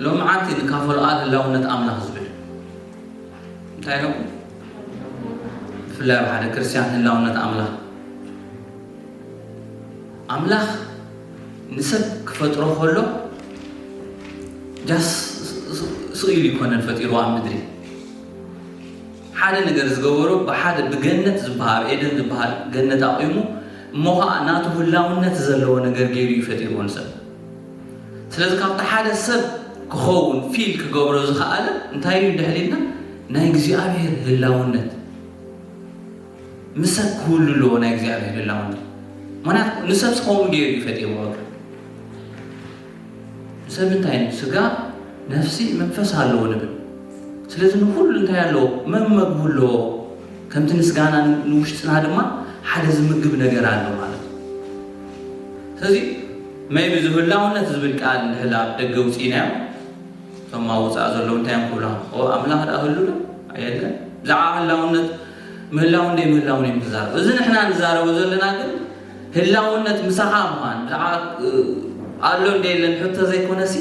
ሎምዓንቲ ንካፈሎ ቃል ህላውነት ኣምላኽ ዝብል እንታይ ኢሎም? ብፍላይ ኣብ ሓደ ክርስቲያን ህላውነት ኣምላኽ፣ ኣምላኽ ንሰብ ክፈጥሮ ከሎ ጃስ ስቕ ኢሉ ይኮነን ፈጢሩ ኣብ ምድሪ። ሓደ ነገር ዝገበሮ ብሓደ ብገነት ዝበሃል፣ ኤደን ዝበሃል ገነት ኣቑሙ፣ እሞ ኸዓ ናቱ ህላውነት ዘለዎ ነገር ገይሩ እዩ ፈጢርዎ ንሰብ። ስለዚ ካብቲ ሓደ ሰብ ክኸውን፣ ፊል ክገብሮ ዝኸኣለ እንታይ እዩ እንድሕር ኢልና፣ ናይ እግዚኣብሔር ህላውነት፣ ምስ ሰብ ክህሉ ኣለዎ ናይ እግዚኣብሔር ህላውነት። ምኽንያቱ ንሰብ ዝኸውን ገይሩ እዩ ፈጢርዎ። በቃ ንሰብ እንታይ እዩ? ስጋ፣ ነፍሲ፣ መንፈስ ኣለዎ ንብል። ስለዚ ንኹሉ እንታይ ኣለዎ? መመግቡ ኣለዎ። ከምቲ ንስጋና ን-፣ ንውሽጥና ድማ ሓደ ዝምግብ ነገር ኣሎ ማለት እዩ። ስለዚ maybe እዚ ህላውነት ዝብል ቃል እንድሕር ኣብ ደገ ውፅኢናዮ፣ እቶም ኣብ ውፃእ ዘለዉ እንታይ እዮም ክብሉ? ኦ፣ ኣምላኽ ደኣ ህሉ ዶ? ኣየለን። ብዛዕባ ህላውነት ምህላውን ደይ ምህላውን እዮም ክዛረቡ። እዚ ንሕና ንዛረቦ ዘለና ግን ህላውነት ምሳኻ ምዃን፣ ብዛዕባ፣ እ፣ ኣሎ እንደ የለን ሕቶ ዘይኮነሲ፣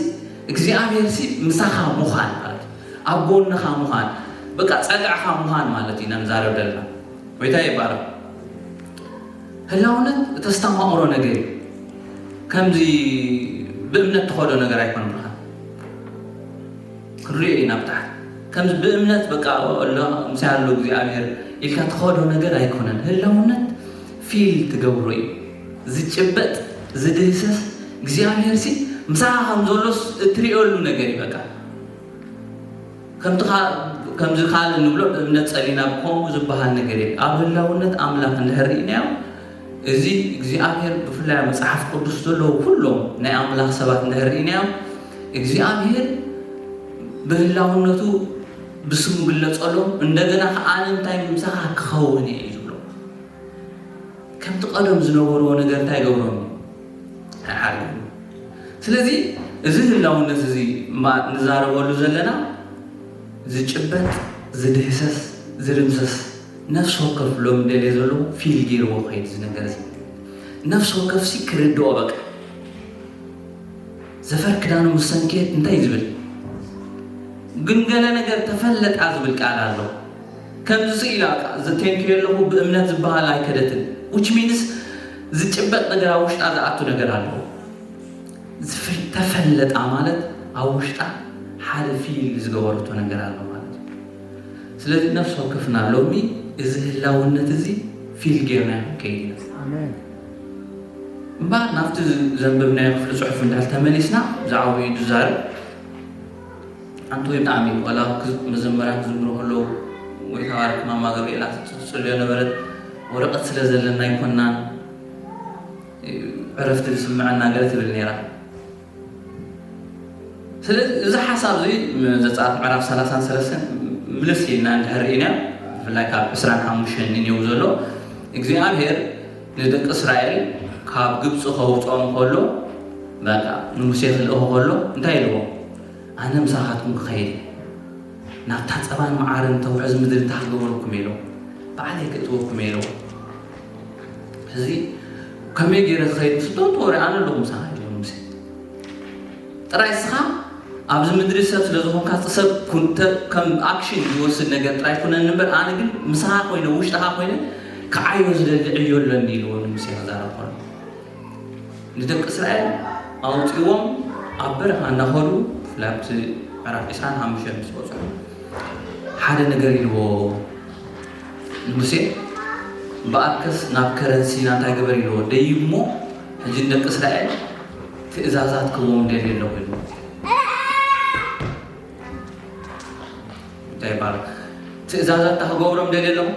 እግዚኣብሔር ሲ ምሳኻ ምዃን ማለት እዩ። ኣብ ጎንኻ ምዃን፣ በቃ ጸግዕኻ ምዃን ማለት ኢና ንዛረብ ዘለና። ጎይታ ይባረክ። ህላውነት እተስተማቕሮ ነገር እዩ። ከምዚ ብእምነት ትኸዶ ነገር ኣይኮነን ብርሃን። ክንሪኦ ኢና ብታሕቲ። ከምዚ ብእምነት በቃ ኣሎ፣ ምሳይ ኣሎ እግዚኣብሔር ኢልካ ትኸዶ ነገር ኣይኮነን። ህላውነት ፊል ትገብሮ እዩ። ዝጭበጥ፣ ዝድህሰስ፣ እግዚኣብሔር ሲ ምሳኻ ከም ዘሎስ እትሪኦሉ ነገር እዩ በቃ። ከምቲ ካ-፣ ከምዚ ካልእ ንብሎ ብእምነት ጸሊና ብከምኡ ዝበሃል ነገር የለን። ኣብ ህላውነት ኣምላኽ እንድሕር ርኢናዮ፣ እዚ እግዚኣብሔር ብፍላይ ኣብ መጽሓፍ ቅዱስ ዘለዉ ኩሎም ናይ ኣምላኽ ሰባት እንድሕር ርኢናዮም፣ እግዚኣብሔር ብህላውነቱ ብስሙ ግለጸሎም፣ እንደገና ከኣ ኣነ እንታይ ምሳኻ ክኸውን እየ እዩ ዝብሎ። ከምቲ ቀደም ዝነበርዎ ነገር እንታይ ገብሮም? ኣይሓርጎም። ስለዚ እዚ ህላውነት እዚ እማ ንዛረበሉ ዘለና ዝጭበጥ፣ ዝድህሰስ፣ ዝድምሰስ፣ ነፍሲ ወከፍ ሎም ደልየ ዘለኹ ፊል ገይርዎ ክኸይድ እዚ ነገር እዚ። ነፍሲ ወከፍ ሲ ክርድኦ በቃ። ዘፈር ክዳኑ ምስ ሰንከየት እንታይ ዝብል? ግን ገለ ነገር ተፈለጣ ዝብል ቃል ኣሎ። ከምዚ ስኢላ ቃ-፣ ዘተንክዮ ኣለኹ ብእምነት ዝበሃል ኣይከደትን። Which means ዝጭበጥ ነገር ኣብ ውሽጣ ዝኣቱ ነገር ኣለዎ። ዝፍ-፣ ተፈለጣ ማለት ኣብ ውሽጣ ሓደ ፊል ዝገበረቶ ነገር ኣሎ ማለት እዩ። ስለዚ ነፍሲ ወከፍና ሎሚ እዚ ህላውነት እዚ ፊል ጌርና ክንከይድ ኢና። ኣሜን። እምበኣር ናብቲ ዝ-፣ ዘንበብናዮ ክፍሊ ጽሑፍ እንድሕር ተመሊስና ብዛዕባኡ እዩ ዝዛረብ። ኣንተ ወይ ብጣዕሚ ዋላ ክዝ-፣ መዘመራን ክዝምሩ ከለዉ ወይ ተባረክ ማማ ገብርኤላ ትጽልዮ ነበረት። ወረቐት ስለ ዘለና ኣይኮናን፣ ዕረፍቲ ዝስምዐና ገለ ትብል ነይራ። ስለዚ እዚ ሓሳብ እዚ ዘጸኣት ምዕራፍ ሰላሳን ሰለስተን ምልስ ኢልና እንድሕር ርኢና፣ ብፍላይ ካብ ዕስራን ሓሙሽተን ንኔው ዘሎ እግዚኣብሔር ንደቂ እስራኤል ካብ ግብፂ ከውፅኦም ከሎ፣ በቃ ንሙሴ ክልእኾ ከሎ እንታይ ኢልዎ? ኣነ ምሳኻትኩም ክኸይድ እየ፣ ናብታ ጸባን መዓርን ተውሕዝ ምድሪ እንታይ ክገብረኩም እየ ኢልዎ? ባዕለይ ክእትወኩም እየ ኢልዎ። እዚ ከመይ ገይረ ክኸይድ ምስ ዶ ተወሪ ኣነ ኣለኹ ምሳኻ ኢልዎ ሙሴ። ጥራይ እስኻ ኣብዚ ምድሪ ሰብ ስለ ዝኾንካ ሰብ ኩን-፣ ተ-፣ ከም ኣክሽን ዝወስድ ነገር ጥራይ ኩነኒ እምበር ኣነ ግን ምሳኻ ኮይነ ውሽጥኻ ኮይነ ክዓዮ ዝደሊ ዕዮ ኣለኒ ኢልዎ ንሙሴ ክዛረብ ከሎ። ንደቂ እስራኤል ኣውፅዎም ኣብ በረኻ እናኸዱ ብፍላይ ኣብቲ ምዕራፍ ዕስራን ሓሙሽተን ምስ በፅሑ ሓደ ነገር ኢልዎ ንሙሴ፣ እምበኣርከስ ናብ ከረን ሲና እንታይ ግበር ኢልዎ? ደይብ እሞ ሕጂ ንደቂ እስራኤል ትእዛዛት ክህቦም ደልየ ኣለኹ ኢልዎ። እንታይ ይበሃል? ትእዛዛት ክገብሮም ደልየ ኣለኹ፣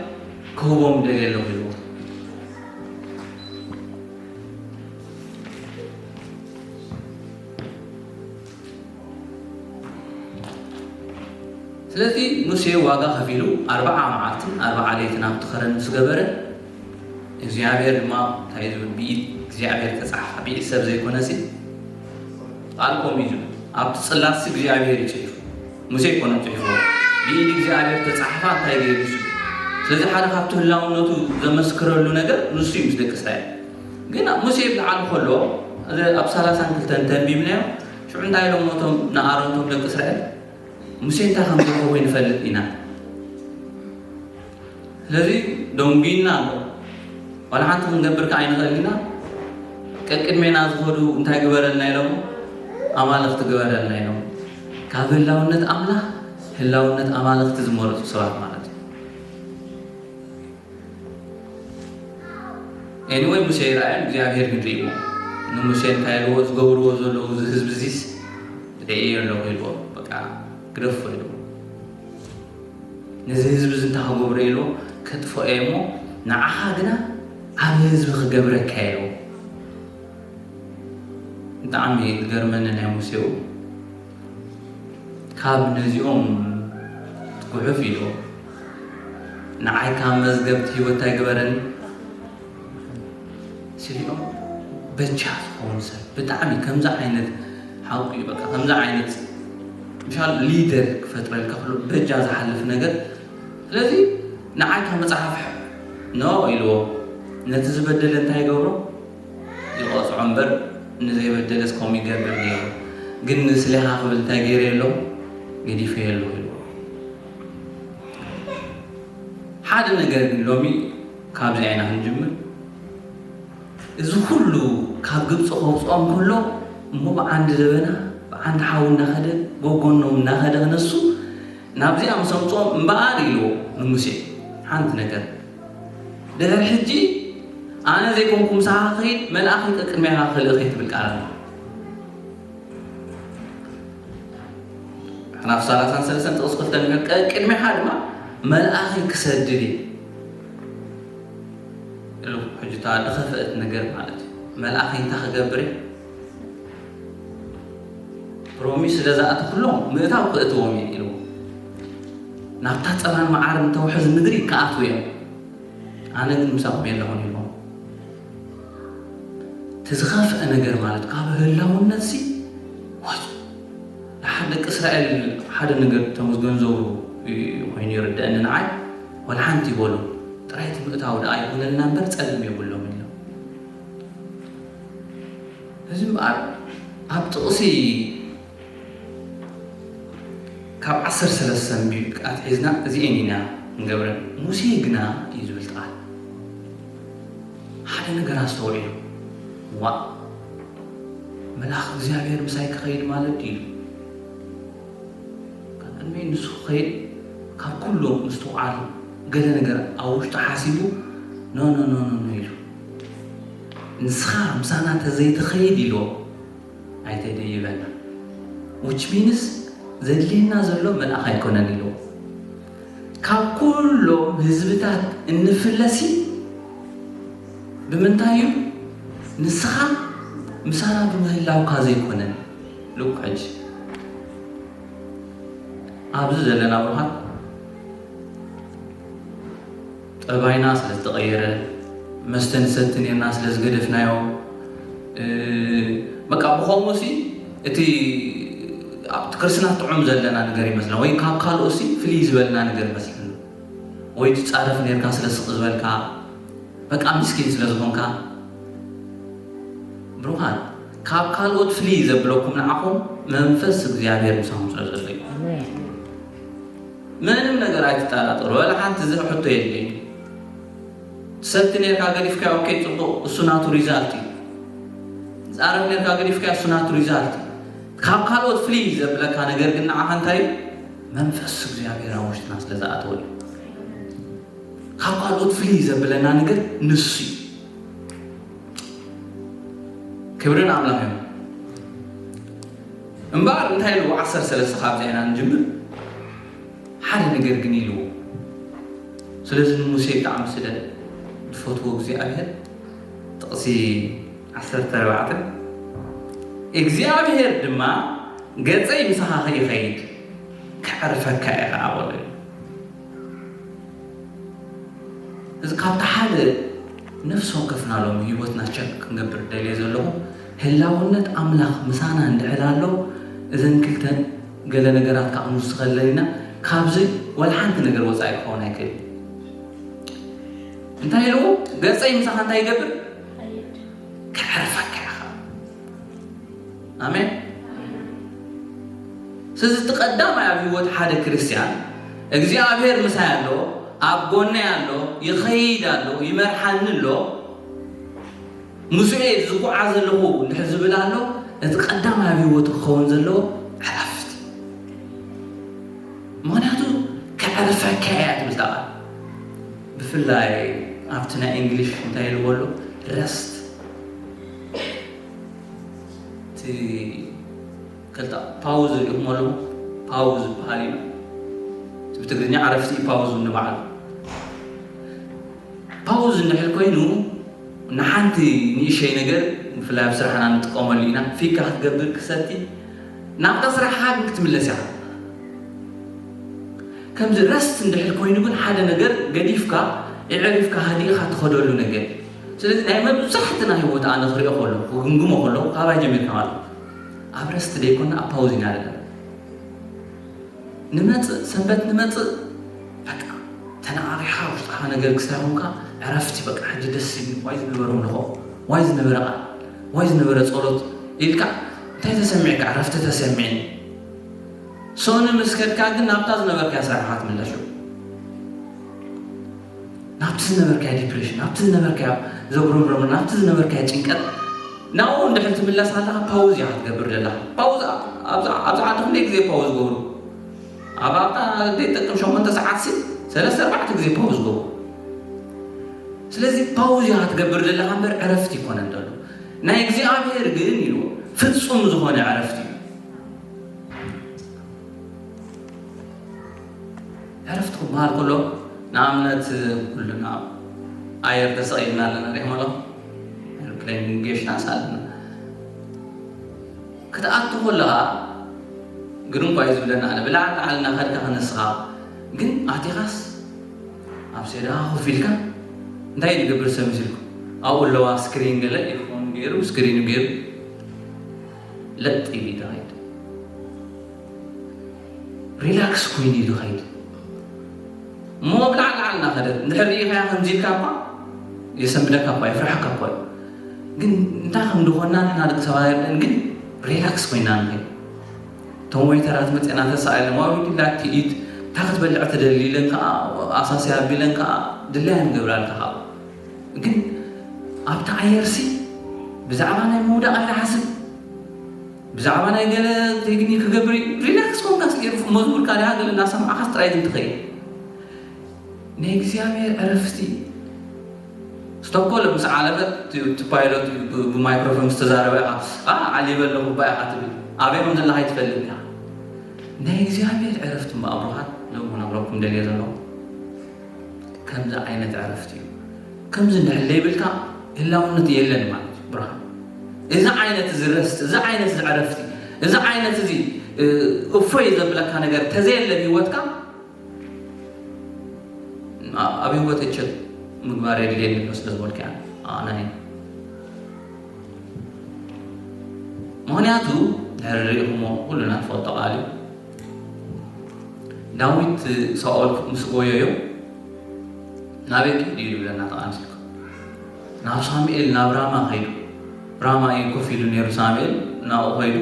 ክህቦም ደልየ ኣለኹ ኢልዎ። ስለዚ ሙሴ ዋጋ ከፊሉ ኣርብዓ መዓልትን ኣርብዓ ለይትን ኣብቲ ኸረን ምስ ገበረ፣ እግዚኣብሔር ድማ እንታይ ዝብል ብኢድ እግዚኣብሔር ተጻሕፋ፣ ብኢድ ሰብ ዘይኮነሲ ቃል ከምኡ እዩ ዝብል። ኣብቲ ጽላትሲ እግዚኣብሔር እዩ ጽሒፉ፣ ሙሴ ኣይኮነን ጽሒፉ። ብኢድ እግዚኣብሔር ተጻሕፋ እንታይ ገይሩ እዩ ዝብል? ስለዚ ሓደ ካብቲ ህላውነቱ ዘመስክረሉ ነገር ንሱ እዩ ምስ ደቂ እስራኤል። ግን ሙሴ ይለዓል ከሎ፣ እዚ ኣብ ሰላሳን ክልተን ተንቢብናዮ፣ ሽዑ እንታይ ኢሎም እቶም ንኣሮን፣ እቶም ደቂ እስራኤል? "ሙሴ እንታይ ከም ዝረኸቦ ይንፈልጥ ኢና። ስለዚ ደንጉይና ኣሎ። ዋላ ሓንቲ ክንገብር ከኣ ኣይንኽእል ኢና። ቀቅድሜና ዝኸዱ እንታይ ግበረልና?" ኢሎም፣ "ኣማልኽቲ ግበረልና" ኢሎም። ካብ ህላውነት ኣምላኽ ህላውነት ኣማልኽቲ ዝመረጹ ሰባት ማለት እዩ። ኤኒወይ፣ ሙሴ ይረኣየን እግዚኣብሔር ግን ርእይዎ። ንሙሴ እንታይ ኢልዎ? "ዝገብርዎ ዘለዉ እዚ ህዝቢ እዚስ ርእየ ኣለኹ" ኢልዎ። በቃ ግደፎ ኢልዎ። "ነዚ ህዝቢ እዚ እንታይ ክገብሮ?" ኢልዎ። "ከጥፍኦ እየ እሞ ንዓኻ ግና ዓቢ ህዝቢ ክገብረካ" ኢልዎ። ብጣዕሚ ዝገርመኒ ናይ ሙሴ፣ ካብ ነዚኦም ትጉሕፍ ኢልዎ፣ "ንዓይ ካብ መዝገብቲ ህይወት ኣይግበረኒ" ሲልኦም፣ በጃ ዝኸውን ሰብ ብጣዕሚ ከምዚ ዓይነት ሓቂ እዩ። በቃ ከምዚ ዓይነት ምሻል ሊደር ክፈጥረልካ ክሎ በጃ ዝሓልፍ ነገር። ስለዚ ንዓይ ካብ መጽሓፍ ኖ ኢልዎ፣ ነቲ ዝበደለ እንታይ ይገብሮ? ይቐጽዖ እምበር፣ ንዘይበደለስ ከምኡ ይገብር ነይሩ። ግን ንስሌኻ ክብል እንታይ ገይረ ኣሎ? ገዲፈ ኣሎ ኢልዎ። ሓደ ነገር ግን ሎሚ ካብዚ ኢና ክንጅምር። እዚ ኩሉ ካብ ግብፂ ከውፅኦም ከሎ እሞ ብዓንዲ ደበና ብዓንዲ ሓዊ እናኸደ ጎጎኖም እናኸደ ክነሱ ናብዚኣ ምስ ኣምፅኦም እምበኣር ኢልዎ ንሙሴ ሓንቲ ነገር፣ ድሕሪ ሕጂ ኣነ ዘይኮንኩ ምሳኻ ክኸይድ መልኣኸይ ቅድሜኻ ክልእኽ እየ ትብል ቃል ኣላ። ምዕራፍ ሰላሳን ሰለስተን ጥቕሲ ክልተ ንብል፣ ቅድሜኻ ድማ መልኣኸይ ክሰድድ እየ ኢሉ። ሕጂ እታ ዝኸፍአት ነገር ማለት እዩ። መልኣኸይ እንታይ ክገብር እየ? ፕሮሚስ ስለ ዝኣተኹሎም ምእታው ክእትዎም እየ ኢልዎ። ናብታ ጸባን መዓርን ተውሕዝ ምድሪ ክኣትዉ እዮም። ኣነ ግን ምሳኹም የለኹን ኢልዎም። እቲ ዝኸፍአ ነገር ማለት ካብ ህላውነት ሲ ወጹ። ንሓደ ደቂ እስራኤል ሓደ ነገር ተመስገን ዘብሩ ኮይኑ ይርድአኒ ንዓይ። ወላ ሓንቲ ይበሉ ጥራይ እቲ ምእታው ደኣ ይኹነልና እምበር ጸልም የብሎም ኢሎም። እዚ እምበኣር ኣብ ጥቕሲ ካብ ዓሰርተ ሰለስተ ኣንቢብካ ኣትሒዝና እዚኤን ኢና ክንገብረን። ሙሴ ግና እዩ ዝብል ቃል። ሓደ ነገር ኣስተውዒሉ፣ "ዋእ፣ መልኣኽ እግዚኣብሔር ምሳይ ክኸይድ ማለት ድዩ?" ኢሉ። ካብ ቅድመይ ንሱ ክኸይድ ካብ ኩሎም ምስትውዓሉ ገለ ነገር ኣብ ውሽጡ ሓሲቡ፣ "ኖ፣ ኖ፣ ኖ፣ ኖ፣ ኖ" ኢሉ። "ንስኻ ምሳና ተዘይትኸይድ" ኢልዎ። "ኣይተደይበና። Which means ዘድልየና ዘሎ መልኣኽ ኣይኮነን" ኢልዎ። ካብ ኩሎም ህዝብታት እንፍለሲ ብምንታይ እዩ? ንስኻ ምሳና ብምህላውካ ዘይኮነን። ሉክ ሕጂ ኣብዚ ዘለና ብሩኻት ጠባይና ስለ ዝተቐየረ፣ መስተ ንሰቲ ኔርና ስለ ዝገደፍናዮ፣ እ፣ በቃ ብኸምኡ ሲ እቲ ኣብቲ ክርስትና ጥዑም ዘለና ነገር ይመስለና፣ ወይ ካብ ካልኦት ሲ ፍልይ ዝበልና ነገር ይመስለና፣ ወይ ትጻረፍ ኔርካ ስለ ስቕ ዝበልካ፣ በቃ ምስኪን ስለ ዝኾንካ። ብሩኻት፣ ካብ ካልኦት ፍልይ ዘብለኩም ንዓኹም መንፈስ እግዚኣብሔር ምሳኹም ስለ ዘሎ እዩ። ኣሜን። ምንም ነገር ኣይትጠራጠሩ። ወላ ሓንቲ ዝር ሕቶ የለይ። ትሰቲ ኔርካ ገዲፍካዮ፣ ኦኬ፣ ጽቡቕ፣ እሱ ናቱ ሪዛልት እዩ። ትጻረፍ ኔርካ ገዲፍካዮ፣ እሱ ናቱ ሪዛልት እዩ። ካብ ካልኦት ፍልይ ዘብለካ ነገር ግን ንዓኻ እንታይ እዩ? መንፈስ እግዚኣብሔር ኣብ ውሽጥና ስለ ዝኣተወ እዩ። ካብ ካልኦት ፍልይ ዘብለና ነገር ንሱ እዩ። ክብሪ ንኣምላኽ እዩ። እምበኣር እንታይ ኢልዎ? ዓሰርተ ሰለስተ ካብዚ ኢና ንጅምር። ሓደ ነገር ግን ኢልዎ። ስለዚ ንሙሴ ብጣዕሚ ስለ ዝፈትዎ እግዚኣብሔር፣ ጥቕሲ ዓሰርተ ኣርባዕተ፣ እግዚኣብሔር ድማ፣ "ገጸይ ምሳኻ ከይኸይድ ከዕርፈካ እየ" ኸዓ በሎ። እዚ ካብቲ ሓደ ነፍሲ ወከፍና ሎሚ ህይወትና ቸክ ክንገብር ደልየ ዘለኹ፣ ህላውነት ኣምላኽ ምሳና እንድሕር ኣሎ፣ እዘን ክልተ ገለ ነገራት ከዓ ክንውስኸለን ኢና። ካብዚ ዋላ ሓንቲ ነገር ወፃኢ ክኸውን ኣይክእል። እንታይ ኢልዎ? "ገፀይ ምሳኻ እንታይ ይገብር? ከዕርፈካ ኢኻ." ኣሜን። እዚ እቲ ቀዳማይ ኣብ ህይወት ሓደ ክርስትያን እግዚኣብሔር ምሳይ ኣሎ፣ ኣብ ጎነይ ኣሎ፣ ይኸይድ ኣሎ፣ ይመርሓኒ ኣሎ፣ ምስኡ እየ ዝጓዓዝ ዘለኹ እንድሕር ዝብል ኣሎ፣ እቲ ቀዳማይ ኣብ ህይወቱ ክኸውን ዘለዎ ዕረፍቲ። ምኽንያቱ ከዕርፈካ እያ ትብል እታ ቃል። ብፍላይ ኣብቲ ናይ እንግሊሽ እንታይ ኢልዎ ኣሎ? ረስት። እቲ ክልተ ፓውዝ ሪኢኹም ኣለኹም? ፓውዝ ዝበሃል እዩ። እቲ ብትግርኛ ዕረፍቲ እዩ ፓውዝ ንበዓል። ፓውዝ እንድሕር ኮይኑ ንሓንቲ ንእሸይ ነገር ብፍላይ ኣብ ስራሕና ንጥቀመሉ ኢና። ፊካ ክትገብር ክሰቲ ናብታ ስራሕኻ ግን ክትምለስ ኢኻ። ከምዚ ረስት እንድሕር ኮይኑ ግን ሓደ ነገር ገዲፍካ የዕሪፍካ ሃዲእኻ ትኸደሉ ነገር። ስለዚ ናይ መብዛሕትና ህይወት ኣነ ክሪኦ ከለኹ ክግምግሞ ከለኹ ካባይ ጀሚርካ ማለት እዩ። ኣብ ረስት ደይኮና ኣብ ፓውዝ ኢና ዘለና። ንመጽእ ሰንበት ንመጽእ በቃ ተነቓቒኻ ውሽጥኻ ነገር ክሳይኹምካ ዕረፍቲ በቃ ሕጂ ደስ ይብል ዋይ ዝነበረ ምልኾ ዋይ ዝነበረ ቃል ዋይ ዝነበረ ጸሎት ኢልካ እንታይ ተሰሚዕካ ዕረፍቲ ተሰሚዕኒ ሶኒ ምስ ከድካ ግን ናብታ ዝነበርካያ ስራሕኻ ትምለሱ ናብቲ ዝነበርካያ ዲፕሬሽን ናብቲ ዝነበርካያ ዘጉረምረሙ ናብቲ ዝነበርካያ ጭንቀት ናብኡ እንድሕር ትምለስ ኣለኻ ፓውዝ እያ ክትገብር ዘለኻ ፓውዝ ኣብዚ ዓዲ ክንደይ ግዜ ፓውዝ ገብሩ ኣብ ኣብታ ዘይጠቅም ሸሞንተ ሰዓት ሲ ሰለስተ ኣርባዕተ ግዜ ፓውዝ ገብሩ ስለዚ ፓውዝ እያ ክትገብር ዘለኻ እምበር ዕረፍቲ ይኮነን ዘሎ ናይ እግዚኣብሔር ግን ኢሉ ፍጹም ዝኾነ ዕረፍቲ እዩ ዕረፍቲ ክበሃል ከሎ ንኣብነት ኩልና ኣየር ተሰቒልና ኣለና ሪኢኹም ኣለኹም ኤርፕሌን ጌሽናስ ኣለና ክትኣቱ ከለኻ ግርም እኳ እዩ ዝብለና ኣነ ብላዕሊ ላዕሊ እናኸድካ ክንስኻ ግን ኣቲኻስ ኣብ ሴዳ ኮፍ ኢልካ እንታይ እዩ ዝገብር ሰብ ምስ ኢልኩም ኣብኡ ኣለዋ ስክሪን ገለ ኢርፎን ገይሩ ስክሪን ገይሩ ለጥ ኢሉ ይኸይድ ሪላክስ ኮይኑ እዩ ዝኸይድ እሞ ብላዕሊ ላዕሊ እናኸደት እንድሕር ርኢኻያ ከምዚ ኢልካ እኳ የሰንብደካ እኳ የፍርሓካ እኳ እዩ ግን እንታይ ከም ዝኾንና ንሕና ደቂ ሰባት ኣይርደን ግን ሪላክስ ኮይና ንኸይድ እቶም ወይተራት መፅና ተሳኢለን ዋው ድላ ትኢት እንታይ ክትበልዕ ትደሊ ኢለን ከዓ ኣሳስያ ኣቢለን ከዓ ድላየን ገብራልካ ከዓ ግን ኣብቲ ኣየርሲ ብዛዕባ ናይ ምውዳቕ ኣይትሓስብ ብዛዕባ ናይ ገለ ቴክኒክ ክገብር እዩ ሪላክስ ኮንካ ስኢሩ መዝሙርካ ድሃ ገለ እናሰማዕኻስ ጥራይ ግን ትኸይድ ናይ እግዚኣብሔር ዕረፍቲ ስቶኮልም ምስ ዓለበት እቲ ፓይሎት ብማይክሮፎን ዝተዛረበ ኢኻ ዓሊበ ኣለኹ እባ ኢኻ ትብል ኣበይ ከም ዘለኻ ኣይትፈልጥ ኢኻ ናይ እግዚኣብሔር ዕረፍቲ እምበኣር ብሩኻት ሎም ክነግረኩም ደልየ ዘለኹ ከምዚ ዓይነት ዕረፍቲ እዩ ከምዚ እንድሕር ዘይብልካ ህላውነት የለን ማለት እዩ ብርሃን እዚ ዓይነት እዚ ረስት እዚ ዓይነት እዚ ዕረፍቲ እዚ ዓይነት እዚ እፎይ ዘብለካ ነገር ተዘየለ ህይወትካ ኣብ ህይወት ቸክ ምግባር የድልየኒ ኣሎ ስለ ዝበልካ ናይ ምክንያቱ ድሕሪ ርኢኹሞ ኩልና ንፈልጦ ቃል እዩ ዳዊት ሳኦል ምስ ጎየዮ ናበይ ክኢድ እዩ ዝብለና ተቓምሲልካ ናብ ሳሙኤል ናብ ራማ ኸይዱ ራማ እዩ ኮፍ ኢሉ ነይሩ ሳሙኤል ናብኡ ኸይዱ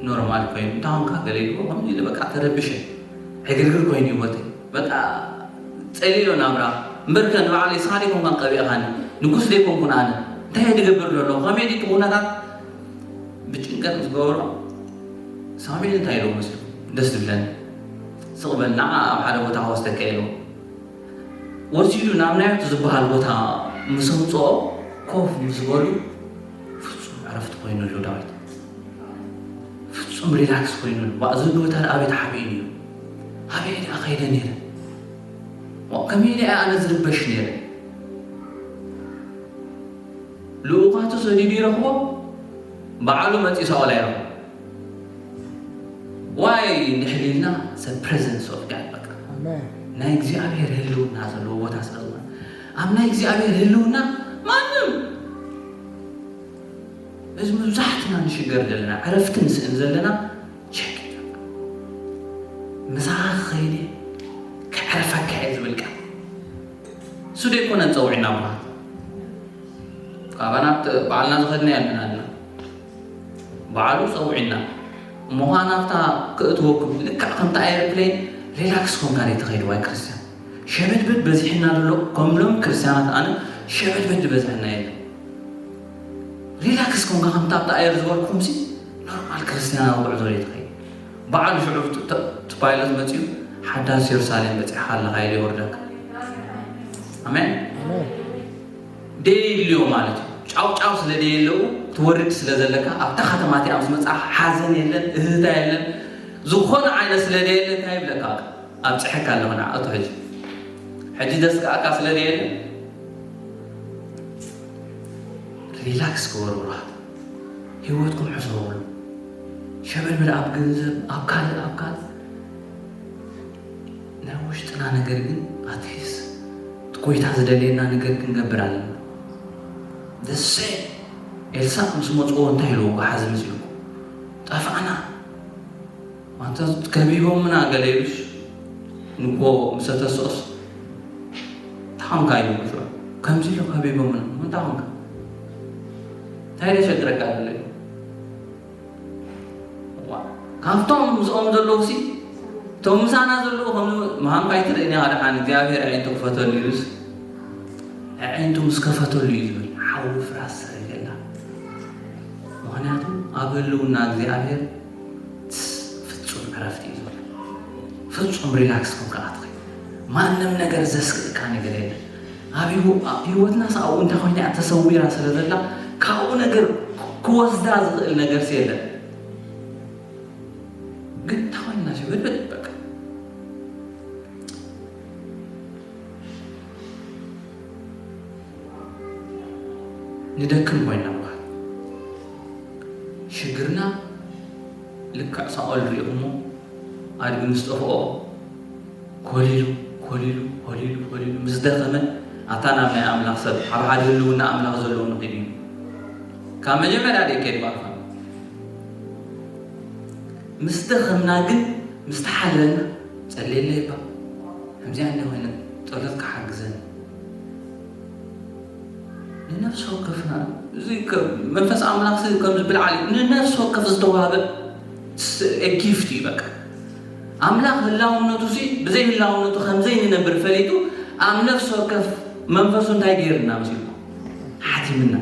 ኖርማል ኮይኑ እንታይ ኾንካ ገለ ኢልዎ ከምዚ ኢለ በቃ ተረብሸ ዕግርግር ኮይኑ ህይወተይ በቃ ጸሊሎ ናብራ እምበርከ ንባዕለይ ስኻ ደይኮንካን ቀቢእኻኒ ንጉስ ደይኮንኩን ኣነ እንታይ እየ ዝገብር ዘሎ ከመይ ድዩ እቲ ኩነታት ብጭንቀት ምስ ገበሮ ሳሙኤል እንታይ ኢልዎ መስልኩም ደስ ዝብለኒ ስቕ በል ንዓ ኣብ ሓደ ቦታ ክወስደካ ኢልዎ ወሲዱ ናብ ናዮት ዝበሃል ቦታ ምስ ኣምፅኦ ኮፍ ምስ በሉ ፍፁም ዕረፍቲ ኮይኑሉ ዳዊት ፍፁም ሪላክስ ኮይኑሉ ዋእ እዚ ቦታ ደኣ ኣበይ ተሓቢእኒ እዩ ኣበይ ደኣ ከይደ ነይረ ዋእ ከመይ ደኣ ኣነ ዝርበሽ ነይረ ልኡኻቱ ሰዲዱ ይረኽቦ ባዕሉ መፂኡ ሳኦል ኣይረኽቦ ዋይ እንድሕር ኢልና ሰብ ፕሬዘንስ ኦፍ ጋድ በቃ ናይ እግዚኣብሔር ህልውና ዘለዎ ቦታ ስለ ዝኾነ ኣብ ናይ እግዚኣብሔር ህልውና ማንም እዚ መብዛሕትና ንሽገር ዘለና ዕረፍቲ ንስእን ዘለና ቸክ ምሳኻ ክኸይደ ከዕርፈካ እየ ዝብል ቃል እሱ ደይኮነ ጸውዒና ብርሃን ካባና ባዕልና ዝኸድና ኣለና ኣለና ባዕሉ ጸውዒና ምዃን ኣብታ ክእትወኩም ልክዕ ከምታ ኤርፕሌን ሪላክስ ኮንካ ዶ ትኸይድ ዋይ ክርስቲያን? ሸበድበድ በዚሕና ዘሎ ከምሎም ክርስቲያናት ኣነ ሸበድበድ በዚሕና የለ። ሪላክስ ኮንካ ከምታ ኣብታ ኣየር ዝበልኩኹም ሲ ኖርማል ክርስቲያናዊ ጉዕዞ ዶ ትኸይድ? በዓሉ ሽዑ እቲ ፓይለት መፂኡ ሓዳስ የሩሳሌም በፂሕካ ኣለኻ ኢሉ የወርደካ። ኣሜን። ደየልዮ ማለት እዩ። ጫው ጫው ስለ ደየለው ትወርድ ስለ ዘለካ ኣብታ ከተማ እቲኣ ምስ መጻ ሓዘን የለን እህታ የለን ዝኾነ ዓይነት ስለ ደየለ እንታይ ይብለካ? ኣብ ጽሕካ ኣለኹ ንዓእቱ ሕጂ ሕጂ ዘስጋእካ ስለ ደየለ ሪላክስ ክበሩ ብርሃት ህይወትኩም ሕሰቡሉ። ሸበልበል ኣብ ገንዘብ ኣብ ካልእ ኣብ ካልእ ናይ ውሽጥና ነገር ግን ኣትሊስ እቲ ጎይታ ዝደልየና ነገር ክንገብር ኣለና። ደሰ ኤልሳዕ ምስ መፅዎ እንታይ ኢልዎ? ጎሓዚ መሲልኩ ጠፋዕና። ኣንተ ከቢቦምና ገለ ኢሉስ ንጎ ምስ ተተስኦስ እንታይ ኾንካ ኢሉ ሽዑ ከምዚ ኢሉ ከቢቦምና እንታይ ኾንካ እንታይ ደሸግረካ ዘሎ ኢሉ ካብቶም ምስኦም ዘለዉ ሲ እቶም ምሳና ዘለዉ ከም ምሃንካ ኣይትርእን ኢኻ ደሓን እግዚኣብሔር ኣዒንቱ ክፈተሉ ኢሉስ ኣዒንቱ ምስ ከፈተሉ እዩ ዝብል ሓዊ ፍራስ ሰሪገላ ምክንያቱ ኣብ ህልውና እግዚኣብሔር ፍጹም ዕረፍቲ እዩ ዝብል ፍጹም ሪላክስ ኮንካ ኣትኸ ማንም ነገር ዘስክእካ ነገር የለን ኣብ ህይወትና ሰብኣዊ እንታይ ኮይና እያ ተሰዊራ ስለ ዘላ ካብኡ ነገር ክወስዳ ዝኽእል ነገር የለን ግን እንታይ ኮይና ሽብድብድ በቃ ንደክም ኮይና ምዃን ሽግርና ልክዕ ሳኦል ሪኢኹሞ ኣድጊ ምስ ጠፍኦ ኮሊሉ ኮሊሉ ኮሊሉ ኮሊሉ ምስ ደኸመ ኣታ ናብ ናይ ኣምላኽ ሰብ ኣብ ሓደ ህልውና ኣምላኽ ዘለዎ ንኺድ እዩ ካብ መጀመርያ ደይ ከይድ ባርፋ ምስ ደኸምና ግን ምስ ተሓለልና ጸልየለይ እባ ከምዚኣ እንደ ኮይነ ጸሎት ክሓግዘን ንነፍሲ ወከፍና እዚ መንፈስ ኣምላኽ ከም ዝብል ዓሊ ንነፍሲ ወከፍ ዝተዋህበ ጊፍት እዩ በቃ ኣምላኽ ህላውነቱ ሲ ብዘይ ህላውነቱ ከምዘይ ንነብር ፈሊጡ ኣብ ነፍሲ ወከፍ መንፈሱ እንታይ ገይርና መሲልኩም ሓቲምና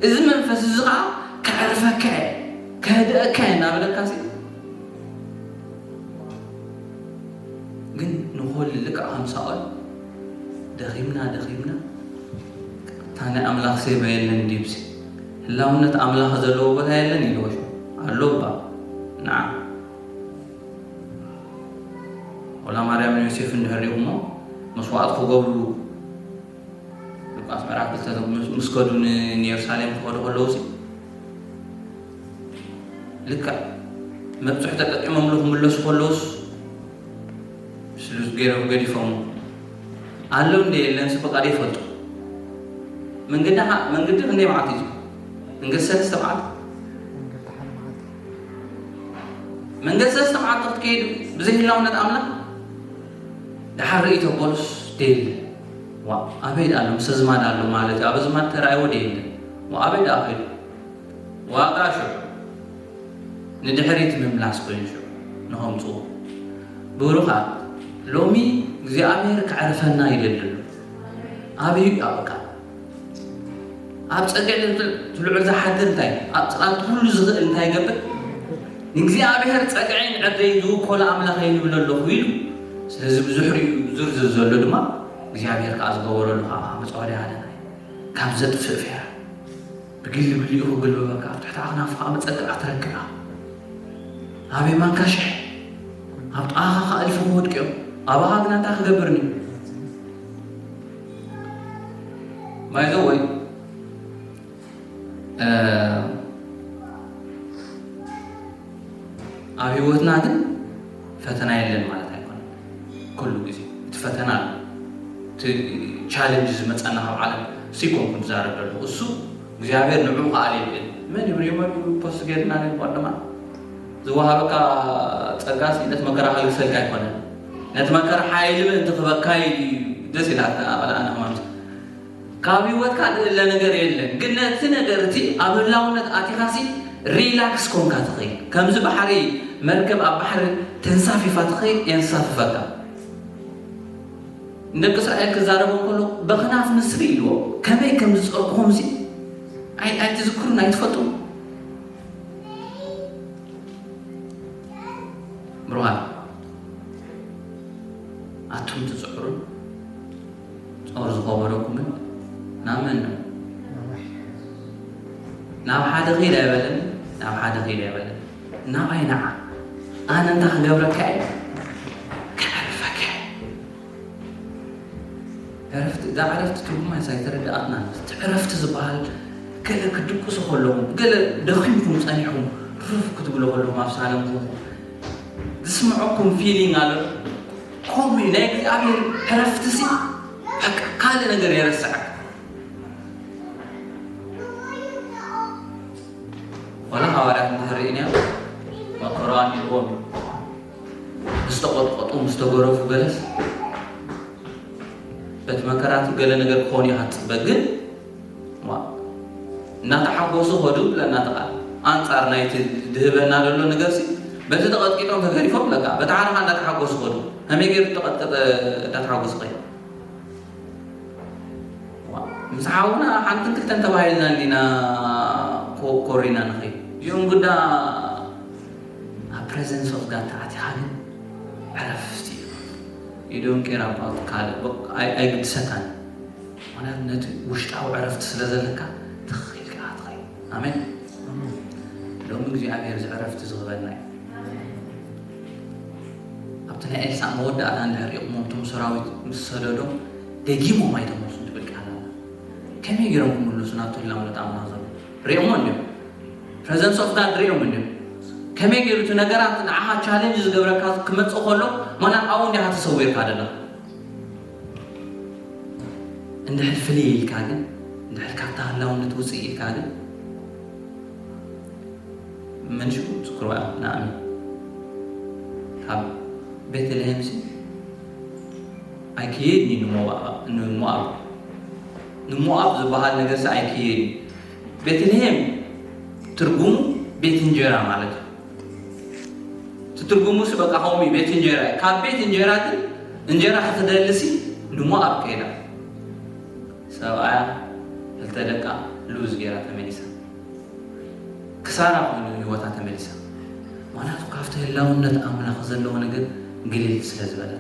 እዚ መንፈስ እዚ ከዓ ከዕርፈካ እየ ከህድአካ እየ እናበለካ ሲ ግን ንኾል ልክዕ ከም ሳኦል ደኺምና ደኺምና እታ ናይ ኣምላኽ ሴባ የለን ዲብሲ ህላውነት ኣምላኽ ዘለዎ ቦታ የለን ኢልዎ ኣሎ እባ ንዓ ወላ ማርያምን ዮሴፍን ድሕር ሪኹሞ መስዋዕት ክገብሩ ሉቃስ ምዕራፍ ክልተ ምስ ከዱ ንኢየሩሳሌም ክኸዱ ከለውሲ ልክዕ መብፅሑ ተጠቂሞምሉ ክምለሱ ከለውስ ስሉስ ገይሮም ገዲፎም ኣሎ እንደ የለን ስበቃ ይፈልጡ መንገዲ መንገዲ ክንደይ መዓት እዩ መንገዲ ሰለስተ መዓት መንገዲ ሰለስተ መዓት ክትከይድ ብዘይ ህላውነት ኣምላኽ ድሓር ርእይቶ ፖሉስ ደየለ ዋ ኣበይ ኣሎ ምስ ኣዝማድ ኣሎ ማለት እዩ ኣብ ኣዝማድ ተራእይዎ ደየለ ዋ ኣበይ ደኣ ከይዱ ዋጋ ሽዑ ንድሕሪት ምምላስ ኮይኑ ሽዑ ንኸምፅዎ ብሩኻት ሎሚ እግዚኣብሔር ከዕርፈና ይደሊ ኣሎ ኣብዩ ኣብካ ኣብ ጸግዕ ልዕል ዝሓድር እንታይ ኣብ ጽላት ኩሉ ዝኽእል እንታይ ይገብር ንእግዚኣብሔር ጸግዐይን ዕድለይን ዝውከሎ ኣምላኸይ ንብል ኣለኹ ኢሉ ስለዚ ብዙሕ ርዩ ዝርዝር ዘሎ ድማ እግዚኣብሔር ከዓ ዝገበረሉ ከዓ መፅወደ ሃለና ካብ ዘጥፍእ ፌራ ብግሊ ብሊኡ ክግልበበካ ኣብ ትሕቲ ኣኽናፉ ከዓ መፀግዕ ኣትረክብ ኢኻ ኣብ የማንካ ሽሕ ኣብ ጥቓኻ ከዓ እልፊ ክወድቅዮም ኣባኻ ግና እንታይ ክገብርኒ ባይዘወይ ኣብ ህይወትና ግን ፈተና የለን ማለት ኣይኮነን። ኩሉ ግዜ እቲ ፈተና ኣሎ። እቲ ቻለንጅ ዝመፀና ካብ ዓለም እሱ ይኮንኩ ዝዛረብ ዘለኹ። እሱ እግዚኣብሔር ንዕኡ ከኣል የብልን። መን እዩ ሪመን ፖስት ገይርና ነን ጓደማ ዝወሃበካ ጸጋ ሲ ነቲ መከራ ከልግሰልካ ኣይኮነን። ነቲ መከራ ሓይሊ ምእንቲ ክበካ እዩ ደስ ኢላትና ኣቐልኣና ማለት ካብ ህይወትካ ዝእለ ነገር የለን። ግን ነቲ ነገር እቲ ኣብ ህላውነት ኣቲኻሲ ሪላክስ ኮንካ ትኸይድ። ከምዚ ባሕሪ መርከብ ኣብ ባሕሪ ተንሳፊፋ ትኸይድ የንሳፍፈካ። ንደቂ እስራኤል ክዛረቦም ከሎ በኽናፍ ንስሪ ኢልዎ ከመይ ከም ዝጸርግኹም ሲ ኣይ ኣይትዝክሩን ኣይትፈልጡን። ብሩኻት ኣቱም ትጽዕሩን ጾር ዝኸበደኩምን ናብ መን ነው? ናብ ሓደ ኺድ ኣይበለን፣ ናብ ሓደ ኺድ ኣይበለን። ናባይ ንዓ፣ ኣነ እንታይ ክገብረካ እየ? ከዕርፈካ እየ። ዕረፍቲ፣ እዛ ዕረፍቲ ትርጉማ እዛ ኣይተረድኣትናን። እቲ ዕረፍቲ ዝበሃል ገለ ክትድቅሱ ከለኹም፣ ገለ ደኺምኩም ጸኒሕኩም ርፍ ክትብሉ ከለኹም ኣብ ሳሎንኩም ዝስምዐኩም ፊሊንግ ኣሎ። ከምኡ እዩ ናይ እግዚኣብሔር ዕረፍቲ ሲ በቃ ካልእ ነገር የረስዐካ። ዋላ ሃዋርያት እንድሕር ርኢናዮ መከራ ኣሚልዎም ምስ ተቐጥቀጡ ምስ ተገረፉ ገለስ በቲ መከራቱ ገለ ነገር ክኾኑ ኢኻ ትፅበ ግን ዋ እናተሓጎሱ ኸዱ ብለና እቲ ቃል። ኣንጻር ናይቲ ድህበና ዘሎ ነገርሲ በቲ ተቐጥቂጦም ተገሪፎም ለካ በቲ ሓረኻ እናተሓጎሱ ኸዱ። ከመይ ገይሩ ተቐጥቀጠ እናተሓጎሱ ኸይዱ? ዋ፣ ምስ ሓውና ሓንትን ክልተን ተባሂልና እንዲና ኮ- ኮሪና ንኸይድ። እዚኦም ግዳ ኣብ ፕሬዘንስ ኦፍ ጋድ ተኣቲኻ ግን ዕረፍቲ እዩ። You don't care about ካልእ በቃ ኣይ- ኣይግድሰካን። ምክንያቱ ነቲ ውሽጣዊ ዕረፍቲ ስለ ዘለካ ትኽኢልካ ትኸይድ። ኣሜን። ሎሚ እግዚኣብሔር እዚ ዕረፍቲ ዝህበና እዩ። ኣብቲ ናይ ኤልሳዕ መወዳእታ እንድሕር ሪእኹሞም እቶም ሰራዊት ምስ ሰደዶም ደጊሞም ኣይተመልሱን ትብል ቃል ኣላ። ከመይ ገይሮም ክምልሱ ናብቲ ህላውነት ኣምላኽ ዘሎ ሪእሞ እንዲዮም። ፕሬዘንስ ኦፍ ጋድ ሪኦም እንዲዮም። ከመይ ገይሩ እቲ ነገራት ንዓኻ ቻሌንጅ ዝገብረካ ክመፅእ ከሎ መናት ኣብኡ እንዲኻ ተሰዊርካ ደለኻ። እንድሕር ፍልይ ኢልካ ግን እንድሕር ካብታ ህላውነት ውፅእ ኢልካ ግን መንሽኡ ዝክርዋ ንኣሚ ካብ ቤተልሔም ሲ ኣይክየድኒ ንሞኣብ ንሞኣብ ዝበሃል ነገርሲ ኣይክየድኒ። ቤተልሔም ትርጉሙ ቤት እንጀራ ማለት እዩ። እቲ ትርጉሙ ሲ በቃ ከምኡ ቤት እንጀራ እዩ። ካብ ቤት እንጀራ ግን እንጀራ ክትደልሲ ንሞኣብ ከይዳ ሰብኣያ ክልተ ደቃ ሉዝ ገይራ ተመሊሳ። ክሳራ ኮይኑ ህይወታ ተመሊሳ። ምክንያቱ ካብቲ ህላውነት ኣምላኽ ዘለዎ ነገር ግልል ስለ ዝበለ።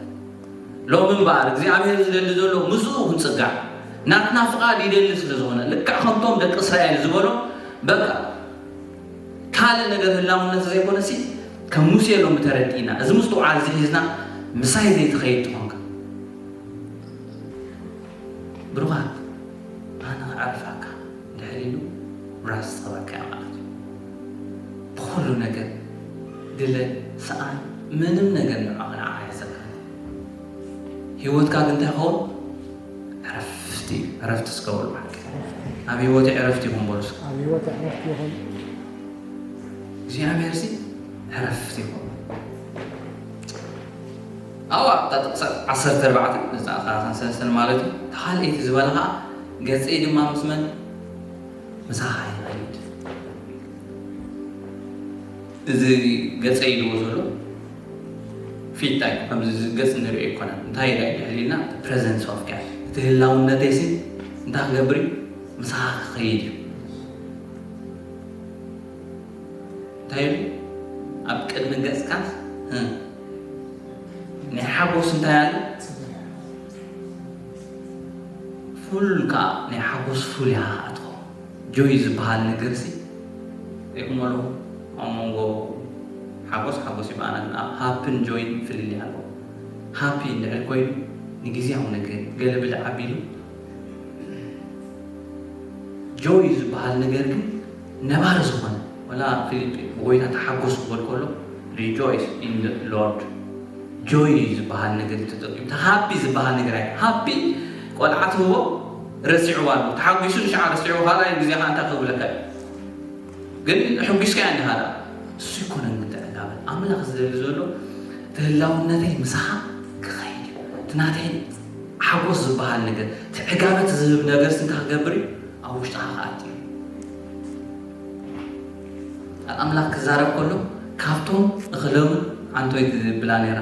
ሎም እምበኣር እግዚኣብሔር ዝደሊ ዘሎ ምስኡ ክንጽጋዕ ናትና ፍቓድ ይደሊ ስለ ዝኾነ ልክዕ ከምቶም ደቂ እስራኤል ዝበሎ በቃ ካልእ ነገር ህላውነት ዘይኮነሲ ከም ሙሴ ሎም ተረዲእና እዚ ምስትውዓል ዝሒዝና ምሳይ ዘይትኸይድ ትኾንካ። ብሩኻት ኣነ ክዓርፋካ ድሕር ኢሉ ራስ ጸባካ ማለት እዩ። ብኹሉ ነገር ግለ ሰኣን ምንም ነገር ንዓኻ ንዓኻ የሰካ። ህይወትካ ግን እንታይ ይኸውን? ዕረፍቲ ዕረፍቲ እስከ በሉ ማለት ኣብ ህይወት ዕረፍቲ ይኹን በሉ እስከ። ኣብ ህይወት ዕረፍቲ ይኹን። እግዚኣብሔር ሲ ዕረፍቲ ይኹን። ኣብኣ እታ ጥቕሲ ዓሰርተ ኣርባዕተ ንሳ ሰለስተን ማለት እዩ። ተኻልኤቲ ዝበላ ኸዓ ገጸይ ድማ ምስ መን ምሳኻ ይኸይድ። እዚ ገጸይ ኢልዎ ዘሎ ፊት እንታይ ከምዚ ገጽ ንሪኦ ኣይኮነን። እንታይ ኢላ ልዕሊና ፕሬዘንስ ኦፍ ጋድ እቲ ህላውነተይሲ እንታይ ክገብር እዩ? ምሳኻ ክኸይድ እዩ። እንታይ ኢሉ ኣብ ቅድሚ ገጽካ ናይ ሓጎስ እንታይ ኣለ? ፉል ከዓ ናይ ሓጎስ ፉል ኢኻ ክትኸውን። ጆይ ዝበሃል ነገር ሲ ሪእኩሞ ኣለኹም ኣብ መንጎ ሓጎስ ሓጎስ ይበኣና ግን ኣብ ሃፕን ጆይን ፍልልይ ኣለዎ። ሃፒ እንድሕር ኮይኑ ንግዜያዊ ነገር ገለ ብልዕ ኣቢሉ ጆይ ዝበሃል ነገር ግን ነባሪ ዝኾነ ወላ ፊሊፕ ብጎይታ ተሓጎስ ክበል ከሎ rejoice in the Lord joy ዝበሃል ነገር እዩ ተጠቂሙ። ሃፒ ዝበሃል ነገር ኣይ ሃፒ ቆልዓ ትህቦ ረሲዕዋ ኣሎ ተሓጒሱ ንሻዓ ረሲዕዎ ካልኣይ ግዜ ከዓ እንታይ ክብለካ እዩ? ግን ሕጒስካ እያ እንዲኻ እሱ ይኮነን ግን ተዕጋበል ኣምላኽ ዝደሊ ዘሎ ተህላውነተይ ምሳኻ ክኸይድ እዩ እቲ ናተይ ሓጎስ ዝበሃል ነገር እቲ ዕጋበት ዝህብ ነገር ስንታ ክገብር እዩ ኣብ ውሽጥኻ ክኣት እዩ። ኣምላኽ ክዛረብ ከሎ ካብቶም እኽሎምን፣ ኣንቶይ ትብላ ነይራ፣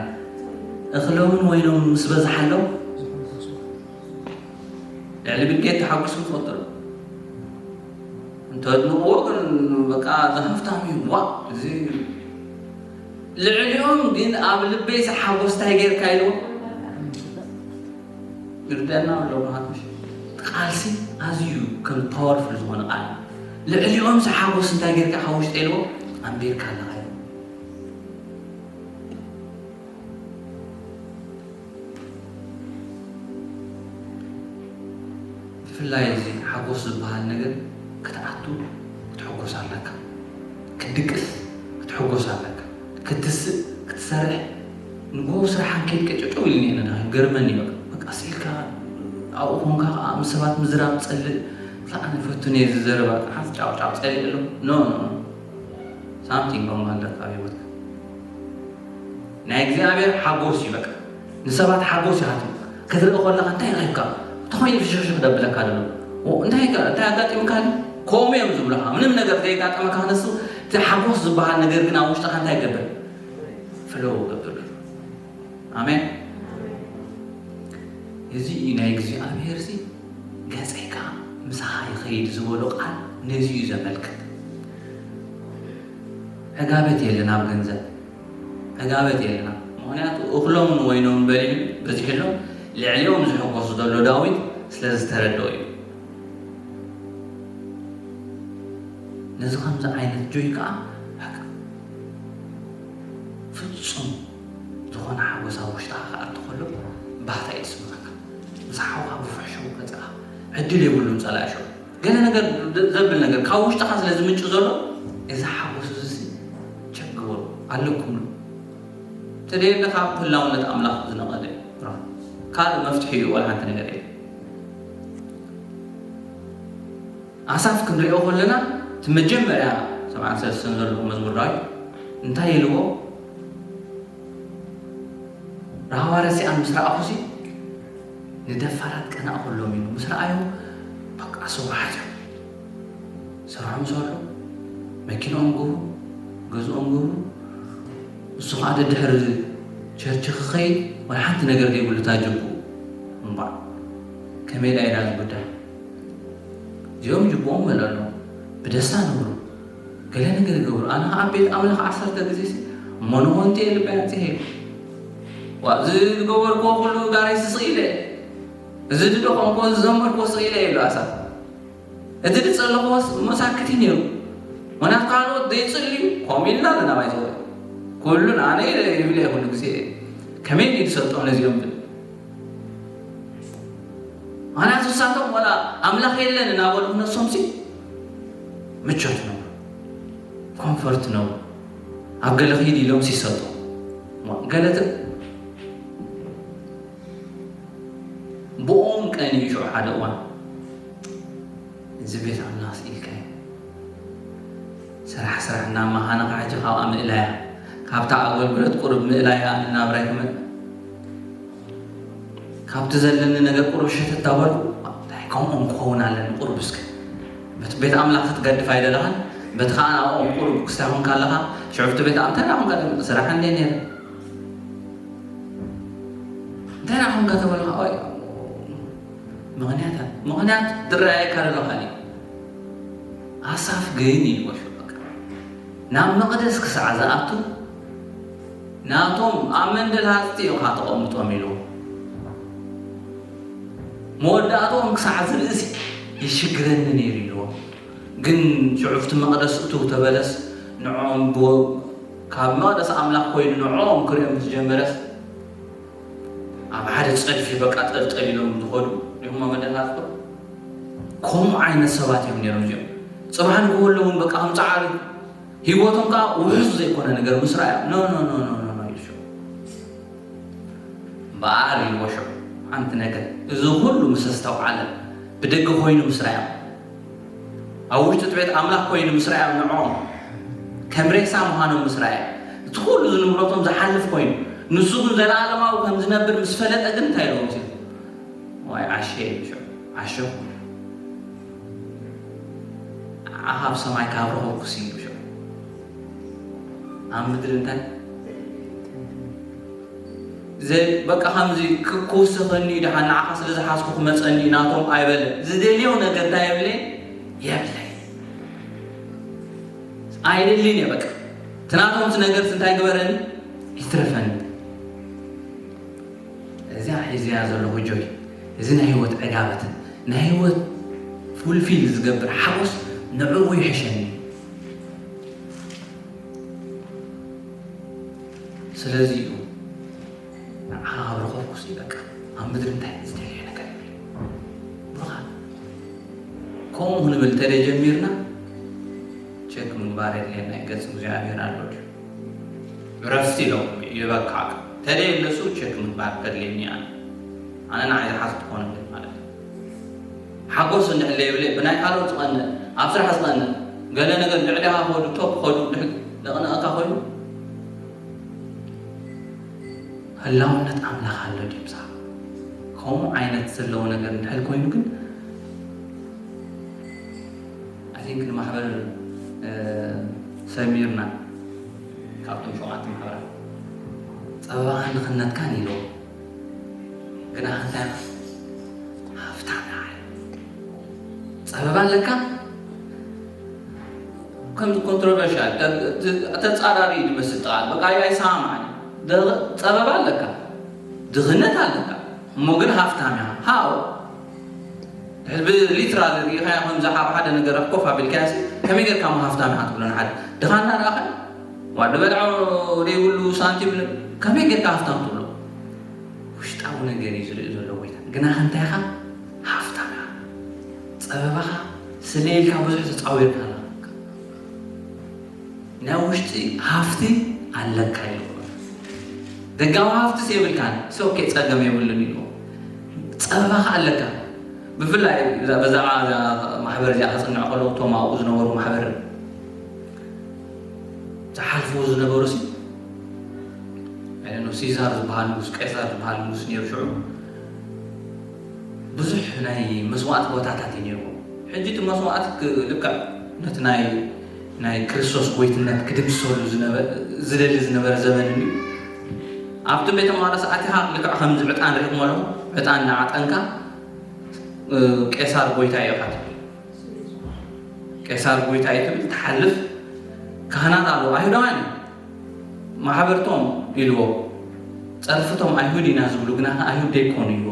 እኽሎምን ወይኖምን ምስ በዝሓሎም ልዕሊ ቢል ጌት ተሓጒሱ ትፈልጡ ዶ? እንተድንቕዎ ግን በቃ እዚ ሃፍታም እዩ፣ ዋ፣ እዚ ልዕሊኦም ግን ኣብ ልበይ ዝሓጎስ እንታይ ጌርካ ኢልዎ? ይርደና ኣሎ ብሃትሽ ቃልሲ ኣዝዩ ከም ፓወርፉል ዝኾነ ቃል። ልዕሊኦም ዝሓጎስ እንታይ ጌርካ ካብ ውሽጢ ኢልዎ? ኣንቢርካ ኣለኻ ኢልዎ። ብፍላይ እዚ ሓጎስ ዝበሃል ነገር ክትኣቱ ክትሕጎስ ኣለካ፣ ክትድቅስ ክትሕጎስ ኣለካ፣ ክትስእ ክትሰርሕ፣ ንጎ ስራሕን ከይድ ቀጨጨው ኢልኒ እየ ነዳ ገርመኒ። በቃ በቃ ስኢልካ ኣብኡ ኮንካ ከዓ ምስ ሰባት ምዝራብ ጸልእ። ኣነ ፈቱን እየ ዝዘረባ ሓንቲ ጫውጫው ጸልእ ኣሎ። ኖ ኖ ኖ። ሳምቲንግ ሮንግ ኣለካ ኣብ ህይወትካ። ናይ እግዚኣብሔር ሓጎስ እዩ። በቃ ንሰባት ሓጎስ ይሃቱ ክትርኢ ከለካ እንታይ ረኺብካ? ተኾይኑ ፍሽፍሽ ክደብለካ ደሎ እንታይ እንታይ ኣጋጢምካ? ከምኡ እዮም ዝብሉካ። ምንም ነገር ዘይጋጠመካ ክነሱ እቲ ሓጎስ ዝበሃል ነገር ግን ኣብ ውሽጥካ እንታይ ይገብር? ፍለው ገብር። ኣሜን። እዚ እዩ ናይ እግዚኣብሔር ሲ ገጸይካ ምሳኻ ይኸይድ ዝበሎ ቃል ነዚ እዩ ዘመልክት። ዕጋበት የለን ኣብ ገንዘብ ዕጋበት የለና። ምኽንያቱ እኽሎምን ወይኖምን በሊዑ በዚሕሎም ልዕሊኦም ዝሕጎሱ ዘሎ ዳዊት ስለ ዝተረድኦ እዩ። ነዚ ከምዚ ዓይነት ጆይ ከዓ በቃ ፍጹም ዝኾነ ሓጎስ ኣብ ውሽጥኻ ክኣቱ ከሎ ባህታ እዩ ዝስምዓካ። ምስ ሓውካ ብፍሕሽው ገጽኻ ዕድል የብሉን ጸላኢ ሸው ገለ ነገር ዘብል ነገር ካብ ውሽጥኻ ስለ ዝምንጩ ዘሎ እዚ ሓጎስ እዚ ቸግበሩ ኣለኩምሉ። ተደየለ ካብ ህላውነት ኣምላኽ ዝነቐለ እዩ። ካልእ መፍትሒ እዩ ዋላ ሓንቲ ነገር የለ። ኣሳፍ ክንሪኦ ከለና እቲ መጀመርያ ሰብዓን ሰለስተን ዘሎ መዝሙር ዳዊት እንታይ ኢልዎ? ራህዋ ረሲኣን ምስ ረኣኹሲ ንደፋራት ቀናእ ከሎም ኢሉ ምስ ረኣዮም በቃ ስውሓት እዮም። ስርሖም ሰርሑ፣ መኪንኦም ግቡ፣ ገዝኦም ግቡ። እሱ ከዓ ደድሕሪ ቸርች ክኸይድ ወላ ሓንቲ ነገር ዘይብሉ ታጀቡ እምባዕ ከመይ ዳ ኢላ ዝጉዳይ እዚኦም ጅቦኦም መለሎ ብደስታ ነብሩ። ገለ ነገር ይገብሩ። ኣነ ከዓ ቤት ኣምላኽ ዓሰርተ ግዜ ሲ ሞኖሞንቲ እየ ልበይ ኣንጽሄ። ዋ እዚ ዝገበርክዎ ኩሉ ጋረይ ስስቕ ኢለ እዚ ድደኾምኮ ዝዘመርክዎ ስቕ ኢለ የሉ ኣሳ እቲ ድጸለኽዎ መሳክቲ ነይሩ። ምክንያቱ ካልኦት ዘይጽልዩ ከምኡ ኢልና ኣለና ባይዘወ ኩሉን ኣነ ይብል እየ ኩሉ ግዜ ከመይ ድዩ ዝሰልጦም ነዚኦም ብል ምክንያቱ ንሳቶም ወላ ኣምላኽ የለን እናበሉ ነሶምሲ ምቾት ነው ኮንፈርት ነው ኣብ ገለ ኺድ ኢሎም ሲሰጡ ገለትን ብኦም ቀን እዩ ሽዑ ሓደ እዋን እዚ ቤት ኣምላኽ ስኢልካዮ ስራሕ ስራሕ እናመሃነ ካሕጂ ካብኣ ምእላያ ካብታ ኣገልግሎት ቁሩብ ምእላያ ንናብራይ ክመ ካብቲ ዘለኒ ነገር ቁሩብ ሸተት ዳበልኩ እንታይ ከምኦም ክኸውን ኣለኒ ቁሩብ እስከ በቲ ቤት ኣምላኽ ክትገድፍ ኣይደለኻን በቲ ከዓ ናብኦም ቁሩብ ክስታይ ኮንካ ኣለኻ ሽዑ ብቲ ቤት እንታይ ናኹም ቀደም ስራሕ እንደ ነይረ እንታይ ናኹም ከተበልኻ ኦይ ምኽንያታት ምኽንያት ዝረኣየካ ዘሎ ካሊእ ኣሳፍ ግን ይልዎ ሽበቃ ናብ መቕደስ ክሳዕ ዝኣቱ ናቶም ኣብ መንደል ሃፅቲ እዮም ከዓ ተቐምጦም ኢልዎ መወዳእትኦም ክሳዕ ዝርእሲ ይሽግረኒ ነይሩ ኢልዎ ግን ሽዑፍቲ መቕደስ እቱ ተበለስ ንዕኦም ካብ መቕደስ ኣምላኽ ኮይኑ ንዕኦም ክርእዮም ዝጀመረስ ኣብ ሓደ ጸድፊ በቃ ጠልጠል ኢሎም ዝኸዱ ዲኹም መደናግጦ ከምኡ ዓይነት ሰባት እዮም ነይሮም እዚኦም ጽባሕ ንግሆ ኣለውን በቃ ከም ጻዕሪ ህይወቶም ከዓ ውሑስ ዘይኮነ ነገር ምስ ረኣዮም ኖ ኖ ኖ ኖ ኖ ኖ ኢሉ ሽዑ እምበኣር ኢልዎ ሽዑ ሓንቲ ነገር እዚ ኩሉ ምስ ኣስተውዓለ ብደገ ኮይኑ ምስ ረኣዮም ኣብ ውሽጢ እቲ ቤት ኣምላኽ ኮይኑ ምስ ረኣዮም ንዕኦም ከም ሬሳ ምዃኖም ምስ ረኣየ እቲ ኩሉ ዝንብረቶም ዝሓልፍ ኮይኑ ንሱ ግን ዘለኣለማዊ ከም ዝነብር ምስ ፈለጠ ግን እንታይ ኢልዎም ሲል ዋይ ዓሸ ኢሉ ሽዑ ዓሸኹ ንዓኻ ኣብ ሰማይ ካብ ረኸብኩሲ ኢሉ ሽዑ ኣብ ምድሪ እንታይ ዘ- በቃ ከምዚ ክ- ክውሰኸኒ እዩ፣ ደሓን ንዓኻ ስለ ዝሓዝኩ ክመፀኒ እዩ ናቶም ኣይበለ። ዝደልዮ ነገር እንታይ የብለይ የብለይ ኣይደልን እየ። በቃ እቲ ናቶም እቲ ነገርስ እንታይ ግበረኒ ይትረፈኒ። እዚኣ ሒዝያ ዘለኹ ጆይ፣ እዚ ናይ ህይወት ዕጋበት፣ ናይ ህይወት ፉልፊል ዝገብር ሓጎስ ንዕኡ ይሕሸኒ። ስለዚ እዩ ንዓኻ ኣብ ረኸብኩስ እዩ በቃ ኣብ ምድሪ እንታይ ዝደልየ ነገር የብለይ። ብሩኻ ከምኡ ክንብል እንተደ ጀሚርና ቸክ ምግባር የድልየና። ገጽ እግዚኣብሔር ኣሎ ድዩ? ዕረፍቲ ኢሎም ይበካ። ተደየለሱ ቸክ ምግባር ከድልየኒ ኣነ ኣነ ንዓይ ዝሓዝኩ ክኾነ ማለት እዩ። ሓጎስ እንድሕር ለየብለ ብናይ ካልኦት ዝቐንእ፣ ኣብ ስራሕ ዝቐንእ፣ ገለ ነገር ልዕሊኻ ክኸዱ፣ ቶፕ ክኸዱ እንድሕር ዘቕንኣካ ኮይኑ፣ ህላውነት ኣምላኽ ኣሎ ድዩ ምሳኻ? ከምኡ ዓይነት ዘለዎ ነገር እንድሕር ኮይኑ ግን፣ I think ንማሕበር፣ እ፣ ሰሚርና ካብቶም ሸውዓተ ማሕበራት ጸበባኻን ድኽነትካን ኢልዎ። ግና እንታይ ሃፍታም ኢኻ። ጸበባ ኣለካ? ከምዚ ኮንትሮቨርሻል፣ ተ-፣ ተ-፣ ተጻራሪ እዩ ዝመስል ቃል። በቃ ኣይ-፣ ኣይሰማማዕን። ደ-፣ ጸበባ ኣለካ፣ ድኽነት ኣለካ፣ እሞ ግን ሃፍታም ኢኻ። ሃው? ድሕሪ ብሊትራል ርኢኻዮ ከምዚ ኣብ ሓደ ነገር ኮፍ ኣቢልካዮሲ፣ ከመይ ጌርካ እሞ ሃፍታም ኢኻ ትብሎ ንሓደ? ድኻ እናረኣኻ? ዋዲ በልዖ ዘይብሉ ሳንቲም ን-፣ ከመይ ጌርካ ሃፍታም ትብሎ? ውሽጣዊ ነገር እዩ ዝርኢ ዘሎ ጎይታ። ግናኸ እንታይ ኢኻ? ሃፍታም ኢኻ። ጸበባኻ ስለ ኢልካ ብዙሕ ተጻዊርካ ኣለኻ። ናይ ውሽጢ ሃፍቲ ኣለካ ኢልዎ። ደጋዊ ሃፍትስ የብልካን፣ it's okay፣ ጸገም የብሉን ኢልዎ። ጸበባኻ ኣለካ። ብፍላይ ብዛ-፣ ብዛዕባ እዛ ማሕበር እዚኣ ከጽንዕ ከለዉ፣ እቶም ኣብኡ ዝነበሩ ማሕበር ዝሓልፍዎ ዝነበሩ ሲ፣ I don't know፣ ሲዛር ዝበሃል ንጉስ፣ ቄሳር ዝበሃል ንጉስ ነይሩ ሽዑ። ብዙሕ ናይ መስዋእቲ ቦታታት እዩ ነይርዎ። ሕጂ እቲ መስዋእቲ ክ-፣ ልክዕ ነቲ ናይ፣ ናይ ክርስቶስ ጎይትነት ክድምስሰሉ ዝነበ-፣ ዝደሊ ዝነበረ ዘመን እዩ። ኣብቲ ቤተ መቕደስ ኣቲኻ ልክዕ ከምዚ ዕጣን ርሒቕ መሎ፣ ዕጣን እናዓጠንካ፣ እ፣ ቄሳር ጎይታ እዩ ኢኻ ትብል። ቄሳር ጎይታ እዩ ትብል ትሓልፍ። ካህናት ኣለዉ፣ ኣይሁዳውያን እዮም። ማሕበርቶም ኢልዎ፣ ጸርፍቶም ኣይሁድ ኢና ዝብሉ፣ ግና ኣይሁድ ደይኮኑ ኢልዎ።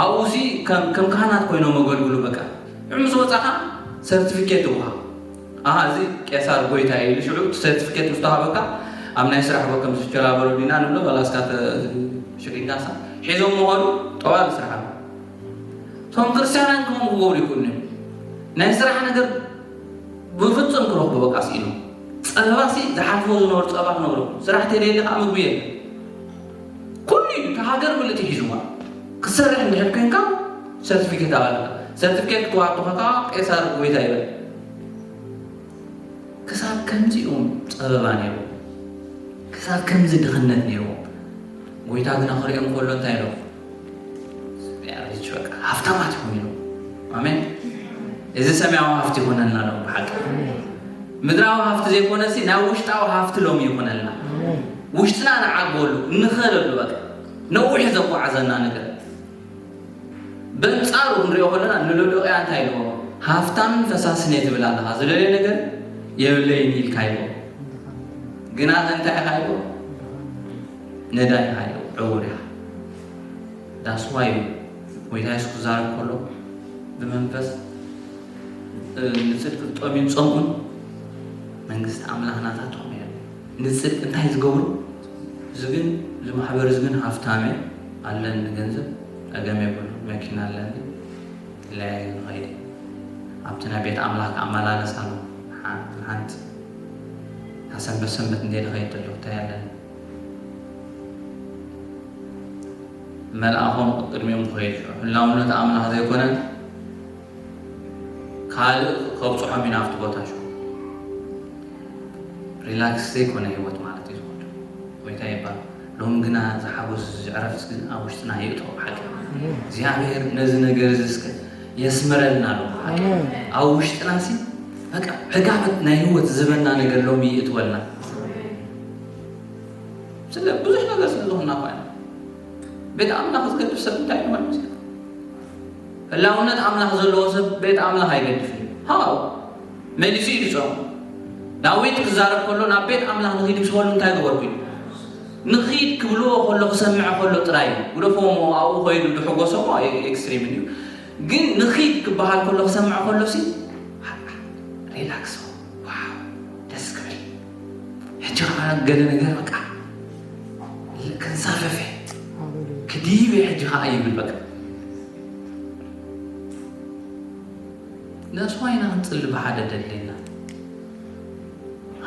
ኣብኡ ሲ ከም፣ ከም ካህናት ኮይኖም ኣገልግሉ በቃ። ንዑ ምስ ወጻኻ ሰርቲፊኬት ይውሃብ። ኣሃ፣ እዚ ቄሳር ጎይታ እዩ ኢሉ ሽዑ እቲ ሰርቲፊኬት ምስ ተዋህበካ ኣብ ናይ ስራሕ ቦታ ከም ዝቸላበሉ ዲና ንብሎ፣ ዋላ እስካ ተ-፣ ሽሪንጋሳ ሒዞም ምኸዱ ጠዋል ስራሕ ኣሎ። እቶም ክርስትያናን ከምኡ ክገብሩ ይኽእሉ እዮም። ናይ ስራሕ ነገር ብፍጹም ክረኽቡ በቃ ስኢኖም። ጸበባሲ ዝሓልፍዎ ዝነበሩ ጸበባ ክነግረኩም። ስራሕ ተለየለ ከዓ ምግቢ የለን። ኩሉ እዩ፣ እታ ሃገር ምልእቲ ሒዝዋ። ክትሰርሕ እንድሕር ኮይንካ ሰርቲፊኬት ኣለካ። ሰርቲፊኬት ክዋጥኹ ከዓ ቄሳር ጎይታ ይበል። ክሳብ ከምዚኦም ጸበባ ነይርዎም፣ ክሳብ ከምዚ ድኽነት ነይርዎም። ጎይታ ግና ክሪኦም ከሎ እንታይ ኢሎም? They are rich፣ በቃ ሃፍታማት እዮም ኢሎም። ኣሜን። እዚ ሰማያዊ ሃፍቲ ይኾነልና ሎም ብሓቂ። ምድራዊ ሃፍቲ ዘይኮነሲ ናይ ውሽጣዊ ሃፍቲ ሎም ይኾነልና። ውሽጥና ንዓግበሉ፣ ንኸለሉ በቃ ነዊሕ ዘጓዓዘና ነገር። በንጻሩ ክንሪኦ ከለና ንሎዶቅያ እንታይ ኢልዎ? ሃፍታምን ፈሳስን እየ ትብል ኣለኻ፣ ዝደልዮ ነገር የብለይን ኢልካ ኢልዎ። ግና እንታይ ኢኻ ኢልዎ? ነዳይ ኢኻ ኢልዎ፣ ዕውር ኢኻ። That's why እዩ ጎይታ የሱስ ክዛረብ ከሎ ብመንፈስ፣ እ፣ ንጽድቂ ዝጠምዩን ዝጸምኡን መንግስቲ ኣምላኽ ናታቶም እያ። ንጽድቂ እንታይ ዝገብሩ? እዚ ግን፣ እዚ ማሕበር እዚ ግን ሃፍታም እየ፣ ኣለኒ ገንዘብ፣ ጸገም የብሉ፣ መኪና ኣለኒ፣ ለያየ ንኸይድ እየ። ኣብቲ ናይ ቤት ኣምላኽ ክኣመላለስ ኣሎ። ሓ-፣ ሓንቲ እታ ሰንበት ሰንበት እንደ ዝኸይድ ዘሎ እንታይ ኣለኒ? መልኣኾም ቅድሚኦም ክኸይድ ሽዑ። ህላውነት ኣምላኽ ዘይኮነ ካልእ ከብጽሖም ኢና ኣብቲ ቦታ ሽዑ። ሪላክስ ዘይኮነ ህይወት ማለት እዩ ዝኸዱ። ጎይታ ይባል። ሎም ግና ዝሓጎስ ዝዕረፍስ ግን ኣብ ውሽጥና ይእቶ። ሓቂ እግዚኣብሔር ነዚ ነገር እዚ እስከ የስምረልና ኣሎ። ሓቂ ኣብ ውሽጥና ሲ በቃ ዕጋበት ናይ ህይወት ዝበና ነገር ሎም ይእትወልና። ስለ ብዙሕ ነገር ስለ ዝኾንና እኳ ኢና። ቤት ኣምላኽ ዝገድፍ ሰብ እንታይ ይበሃል መሲልካ? ህላውነት ኣምላኽ ዘለዎ ሰብ ቤት ኣምላኽ ኣይገድፍን እዩ። ሃው መሊሱ እዩ ዝጸሙ። ዳዊት ክዛረብ ከሎ ናብ ቤት ኣምላኽ ንኺድ ምስ በሉ እንታይ ገበርኩ እዩ? ንኺድ ክብልዎ ከሎ ክሰምዕ ከሎ ጥራይ እዩ። ግደፎሞ ኣብኡ ኸይዱ ድሕጎሶሞ ኤክስትሪም እዩ። ግን ንኺድ ክበሃል ከሎ ክሰምዕ ከሎ ሲ ሪላክስ ዋው ደስ ክብል። ሕጂ ከዓ ገለ ነገር በቃ ክንሳፈፈ ክዲበ ሕጂ ከዓ ይብል በቃ ነስዋ ኢና ክንፅሊ ብሓደ ደድሌና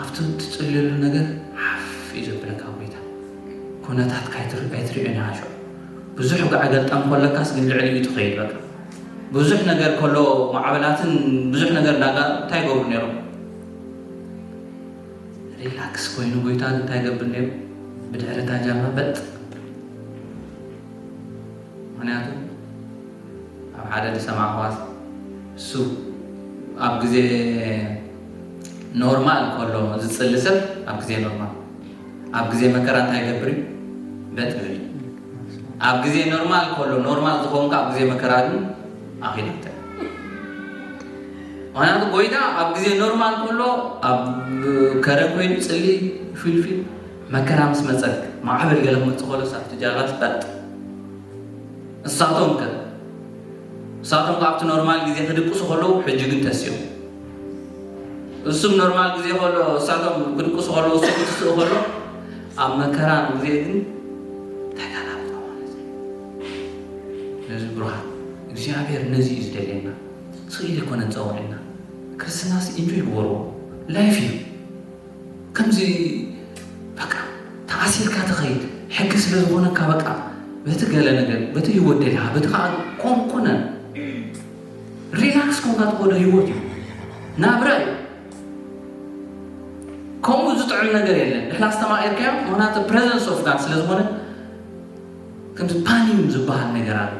ኣብቲ ትፅልየሉ ነገር ሓፍ እዩ ዘብለካ ጎይታ ኩነታት ካይትር- ኣይትሪኦን ኢኻ ሽዑ ብዙሕ ጋዕ ገልጣም ከለካስ ግን ልዕሊ እዩ ትኸይድ በቃ ብዙሕ ነገር ከሎ ማዕበላትን ብዙሕ ነገር ዳጋ እንታይ ይገብሩ ነይሮም ሪላክስ ኮይኑ ጎይታ እንታይ ገብር ነይሩ ብድሕሪ ታጃማ በጥ ምክንያቱ ኣብ ሓደ ዝሰማዕኳስ እሱ ኣብ ግዜ ኖርማል ከሎ ዝፅሊ ሰብ ኣብ ግዜ ኖርማል ኣብ ግዜ መከራ እንታይ ይገብር እዩ በጥ ይብል እዩ ኣብ ግዜ ኖርማል ከሎ ኖርማል ዝኸውን ኣብ ግዜ መከራ ግን ኣኺላተ ምክንያቱ ጎይታ ኣብ ግዜ ኖርማል ከሎ ኣብ ከረ ኮይኑ ፅሊ ፊልፊል መከራ ምስ መፀት ማዕበል ገለ ክመፅእ ከሎ ሳብቲ ጃላስ በጥ እሳቶም ከ እሳቶም ካብቲ ኖርማል ግዜ ክድቅሱ ከለዉ ሕጂ ግን ተስዮም እሱም ኖርማል ግዜ ከሎ እሳቶም ክድቅሱ ከለዉ እሱ ክትስኡ ከሎ ኣብ መከራ ግዜ ግን ተገላብጦ ማለት እዩ ነዚ ብሩሃት እግዚኣብሔር ነዚ እዩ ዝደልየና ስኢል ይኮነን ፀውዕና ክርስትናስ ኢንጆይ ግበርዎ ላይፍ እዩ ከምዚ በቃ ተኣሲርካ ትኸይድ ሕጊ ስለ ዝኾነካ በቃ በቲ ገለ ነገር በቲ ህይወት ደሊኻ በቲ ከዓ ኮንኩነ ሪላክስ ኮንካ ትኸዶ ህይወት እዩ ናብራ እዩ ከምኡ ዝጥዕም ነገር የለን ድሕላ ዝተማቂርካዮ ምክንያቱ ፕሬዘንስ ኦፍ ጋድ ስለ ዝኾነ ከምዚ ፓኒም ዝበሃል ነገር ኣሎ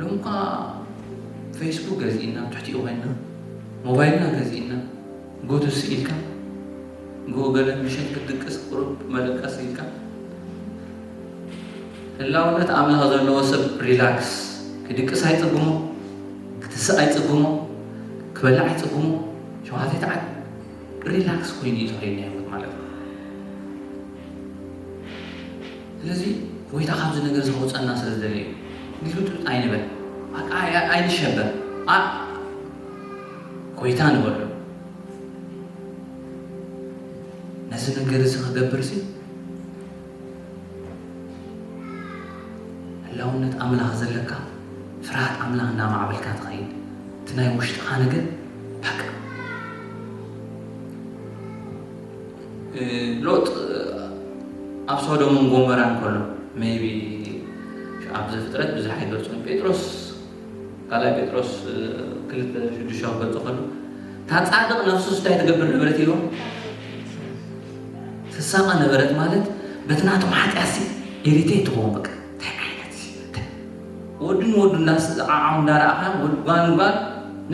ሎም ከዓ ፌስቡክ ገዚእና ትሕቲኡ ኮይና ሞባይልና ገዚእና ጎቱ ስኢልካ ጎ ገለ ምሸት ክትድቅስ ቁሩብ መለቀስ ኢልካ ህላውነት ኣምላኽ ዘለዎ ሰብ ሪላክስ ክድቅስ ኣይፅግሞ ክትስእ ኣይፅግሞ ክበልዕ ኣይፅግሞ ሸውሃተይ ተዓል ሪላክስ ኮይኑ እዩ ዝኸይድ ናይ ህይወት ማለት እዩ ስለዚ ጎይታ ካብዚ ነገር ዘውፀና ስለ ዝደለየ ግልብጥብጥ ኣይንበል ኣይንሸበር ጎይታ ንበሎ ነዚ ነገር እዚ ክገብር ሲ ህላውነት ኣምላኽ ዘለካ ፍርሃት ኣምላኽ እናማዕበልካ ትኸይድ እቲ ናይ ውሽጥኻ ነገር በቃ ሎጥ ኣብ ሶዶምን ጎመራን ከሎ maybe ኣብ ዘፍጥረት ብዙሕ ኣይገልፁን ጴጥሮስ ካልኣይ ጴጥሮስ ክልተ ሽዱሽተ ክገልፆ ከሎ እታ ፃድቕ ነፍሱስ እንታይ ትገብር ነበረት ኢልዎ ትሳቐ ነበረት ማለት በቲ ናቶም ሓጢኣትሲ ኢሪቴት ትኸውን በቃ እንታይ ዓይነት ወዲ ንወዱ እንዳስዓዓሙ እንዳረኣኻ ጓል ንጓል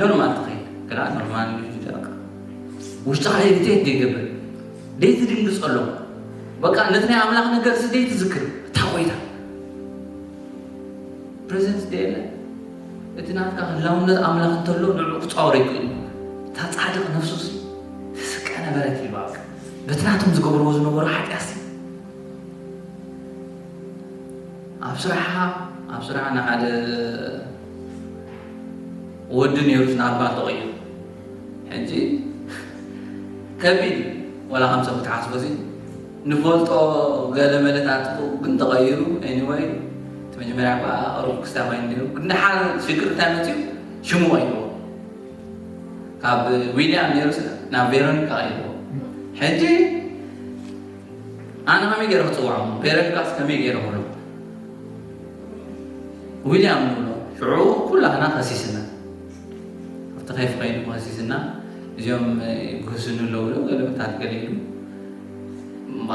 ኖርማል ትኸይድ ግራ ኖርማል በቃ ውሽጥኻ ኢሪቴት ዘይገብር ደይትድንግፀሎም በቃ ነቲ ናይ ኣምላኽ ነገርሲ ደይትዝክር እታ ኮይታ ፕሬዘንስ ደየለ እቲ ናትካ ህላውነት ኣምላኽ እንተሎ ንዕኡ ክፃወር ኣይክእል እታ ፃድቕ ነፍሱሲ ትስቀ ነበረት ይባክ በቲ ናቶም ዝገብርዎ ዝነበሩ ሓጢኣሲ ኣብ ስራሕኻ ኣብ ስራሕ ንሓደ ወዲ ነይሩስ ናብ ጓል ተቐይሩ ሕጂ ከቢድ ወላ ከም ሰብ ክትሓስቦ ሲ ንፈልጦ ገለ መለታት ግን ተቐይሩ anyway እቲ መጀመርያ እኳ ሩብ ክስታይ ኮይኑ ነይሩ ግን ደሓር ሽግር እንታይ መፅኡ ሽሙ ቀይርዎ ካብ ዊልያም ነይሩ ናብ ቬሮኒካ ቀይርዎ ሕጂ ኣነ ከመይ ገይረ ክፅውዖም ቬሮኒካስ ከመይ ገይረ ክብሎ ዊልያም ንብሎ ሽዑ ኩላህና ከሲስና ኣብቲ ከይፍ ኮይኑ ከሲስና እዚኦም ይግህስኑ ኣለዉ ዶ ገለመታት ገለ ኢሉ እምባ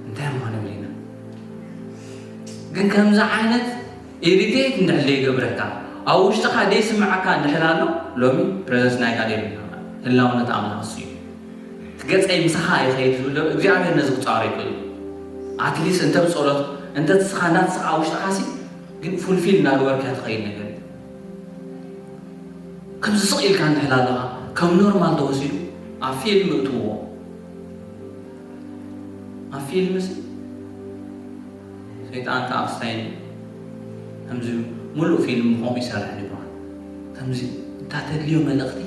እንታይ ምኾነ ብሊና ግን ከምዚ ዓይነት ኢሪቴት እንድሕር ዘይገብረካ ኣብ ውሽጥኻ ዘይስምዓካ እንድሕር ኣሎ ሎሚ ፕሬዘንስ ናይ ጋድ የብልና ህላውነት ኣምላኽ እሱ እዩ ገጸይ ምሳኻ ይኸይድ ዝብል ዘሎ እግዚኣብሔር ነዚ ክጻወሮ ይኽእል እዩ። ኣትሊስት እንተ ብጸሎት እንተ ትስኻ እናትስኻ ውሽጥኻሲ ግን ፉልፊል እናገበርካ ትኸይድ ነገር እዩ። ከምዚ ስቕ ኢልካ እንድሕር ኣለኻ ከም ኖርማል ተወሲዱ ኣብ ፊልም እትዎ ኣብ ፊልም ሲ ሰይጣን ከኣ ክስታይን ከምዚ ሙሉእ ፊልም ብኸምኡ ይሰርሕ ይብሃል። ከምዚ እታ ተድልዮ መልእኽቲ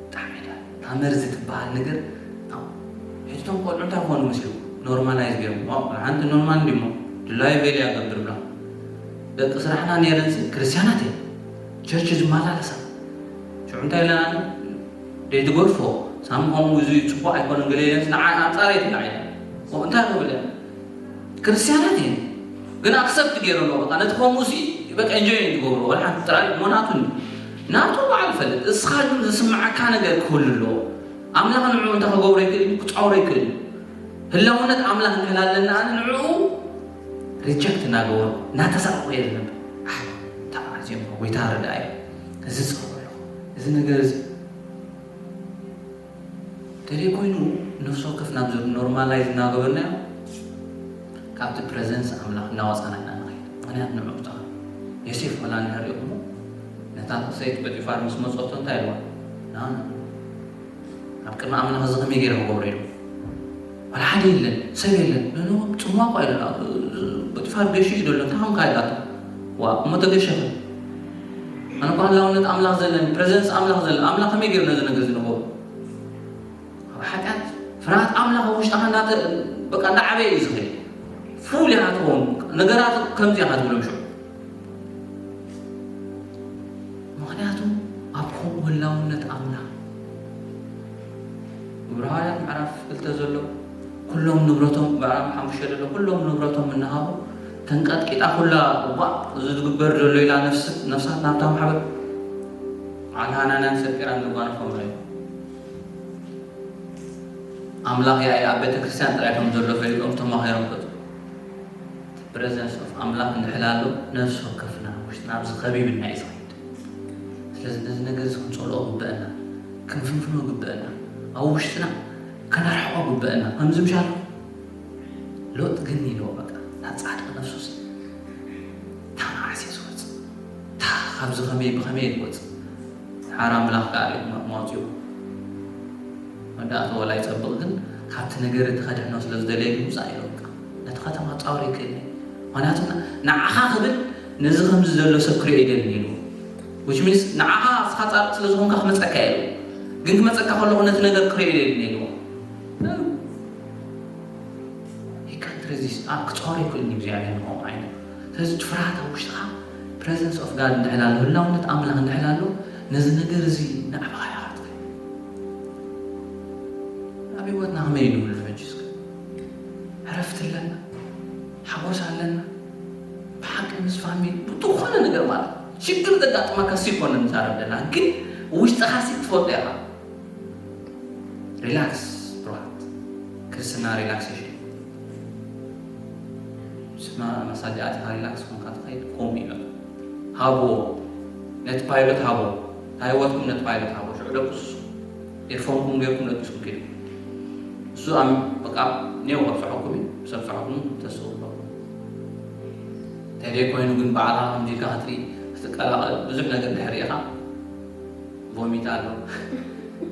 ብጣዕሚ እያ እታ መርዚ ትበሃል ነገር ሕጂ እቶም ቆልዑ እንታይ ክኾኑ ምስ ኖርማላይዝ ገይሮም ሓንቲ ኖርማል እንዲሞ ድላዩ ቬልያ ገብር ብላ ደቂ ስራሕና ነይረን ክርስትያናት እየ ቸርች ዝመላለሳ ሽዑ እንታይ ኢለና ደይ ትገድፎ ሳሚ ከምኡ እዚ ፅቡቅ ኣይኮነን ገለ ኢለን ንዓ ኣንፃር እየ ትብላ ኢለን እንታይ ክብል ክርስትያናት እየን ግን ኣክሰፕት ገይረን በቃ ነቲ ከምኡ ሲ በቃ ኤንጆይ እየን ዝገብሩ ወላ ሓንቲ ጥራይ እሞ ናቱ ናቱ በዓል ፈልጥ እስኻ ግን ዝስምዓካ ነገር ክህሉ ኣለዎ ኣምላኽ ንዕኡ እንታይ ክገብሮ ይክእል ክፃውሮ ይክእል ህላውነት ኣምላኽ እንድሕር ኣለና ኣነ ንዕኡ ሪጀክት እናገበሩ እናተሳቀቁ እየ ዝነብር ተዓዚኦም ጎይታ ረዳእ እዚ ፀውሮ እዚ ነገር እዚ ተደይ ኮይኑ ነፍሲ ወከፍ ናብ ኖርማላይዝ እናገበርናዮ ካብቲ ፕሬዘንስ ኣምላኽ እናወፃና ኢና ንኸይድ ምክንያት ንዑ ብጣዕሚ ዮሴፍ ወላ ንሕሪኹሞ ነታ ሰይቲ ፖጢፋር ምስ መፀቶ እንታይ ኢልዋ ናብ ቅድሚ ኣምላኽ እዚ ከመይ ገይረ ክገብሮ ኢሉ ዋላ ሓደ የለን ሰብ የለን ጽሟ እኳ ኢሉ ፖጢፋር ገሺ እዩ ዘሎ እንታይ ኮንካ ኢላቶ ዋ እሞ ተገሸኸ ኣነ እኳ ህላውነት ኣምላኽ ዘለኒ ፕሬዘንስ ኣምላኽ ዘለኒ ኣምላኽ ከመይ ገይሩ ነዚ ነገር ዝንገሩ ኣብ ሓጢኣት ፍርሃት ኣምላኽ ኣብ ውሽጥኻ እንዳተ በቃ እንዳዓበየ እዩ ዝኸይድ ፉል ኢኻ ትኸውን ነገራት ከምዚ ኢኻ ትብሎም ሽዑ ምኽንያቱ ኣብ ከምኡ ህላውነት ኣምላኽ ዕብራውያን ምዕራፍ ክልተ ዘሎ ኩሎም ንብረቶም ምዕራፍ ሓሙሽተ ዘሎ ኩሎም ንብረቶም እናሃቡ ተንቀጥቂጣ ኩላ እባ እዚ ዝግበር ዘሎ ኢላ ነፍሳት ናብታ ማሕበር ዓል ሃናንያን ሰጲራን ዘጓነፎም ረ ኣምላኽ ያኢ ኣብ ቤተ ክርስቲያን ጥራይ ከም ዘሎ ፈሊጦም ተማሂሮም ገጹ ፕሬዘንስ ኦፍ ኣምላኽ እንድሕላሎ ነፍሲ ወከፍና ውሽጥና ኣብዚ ከቢብና እዩ ዝኸይድ ስለዚ ነዚ ነገር እዚ ክንጸልኦ ግበአና ክንፍንፍኖ ግበአና ኣብ ውሽጥና ከነርሕቆ ግበአና ከምዚ ምሻሉ ሎጥ ግን ኢልዎ በቃ ናብ ጻድቅ ነፍሱስ ታማዓስ እዩ ዝወፅእ ታ ካብዚ ከመይ ብኸመይ ዝወፅእ ሓራ ኣምላኽ ከዓ እዩ መውፅኡ መዳእቶ ወላ ይፀብቕ ግን ካብቲ ነገር እቲ ከድሕኖ ስለ ዝደለየ ምውፃእ ኢሉ በቃ ነቲ ከተማ ፃውር ይክእል ምክንያቱ ንዓኻ ክብል ነዚ ከምዚ ዘሎ ሰብ ክሪኦ ይደልን ኢሉ which means ንዓኻ እስኻ ፃድቅ ስለ ዝኾንካ ክመፀካ ኢሉ ግን ክመፀካ ከለኹ ነቲ ነገር ክሪኦ ይደልን ኢልዎ He can't resist ኣብ ክፃወር ይክእል እግዚኣብሔር ንኸምኡ ዓይነት ስለዚ እቲ ፍርሃት ኣብ ውሽጥኻ presence of God እንድሕር ኣሎ ህላውነት ኣምላኽ እንድሕር ኣሎ ነዚ ነገር እዚ ንዕባኻ ኢኻ ትብል ኣብ ህይወትና ከመይ ንብሉ ሕጂ እስከ ዕረፍቲ ኣለና ሓጎስ ኣለና ብሓቂ ምስ ፋሚሊ ብዝኾነ ነገር ማለት ሽግር ዘጋጥመካ ሲ ኮነ ንዛረብ ዘለና ግን ውሽጥኻ ሲ ትፈልጦ ኢኻ ሪላክስ ብሩሃት ክርስትና ሪላክሴሽን ስማ መሳጅ ኣቲኻ ሪላክስ ኮንካ ትኸይድ ኮም ይበል ሃቦ ነቲ ፓይሎት ሃቦ ታይወትኩም ነቲ ፓይሎት ሃቦ ሽዑ ደቅሱ ኤርፎንኩም ገይርኩም ደቂስኩም ኪዱ እሱ በቃ ኔው ከብፅሐኩም እዩ ሰብፅሐኩም ተስኡ ተደይ ኮይኑ ግን በዓልኻ ከምዚልካ ክትርኢ ክትቀላቐል ብዙሕ ነገር ድሕሪ ኢኻ ቮሚት ኣሎ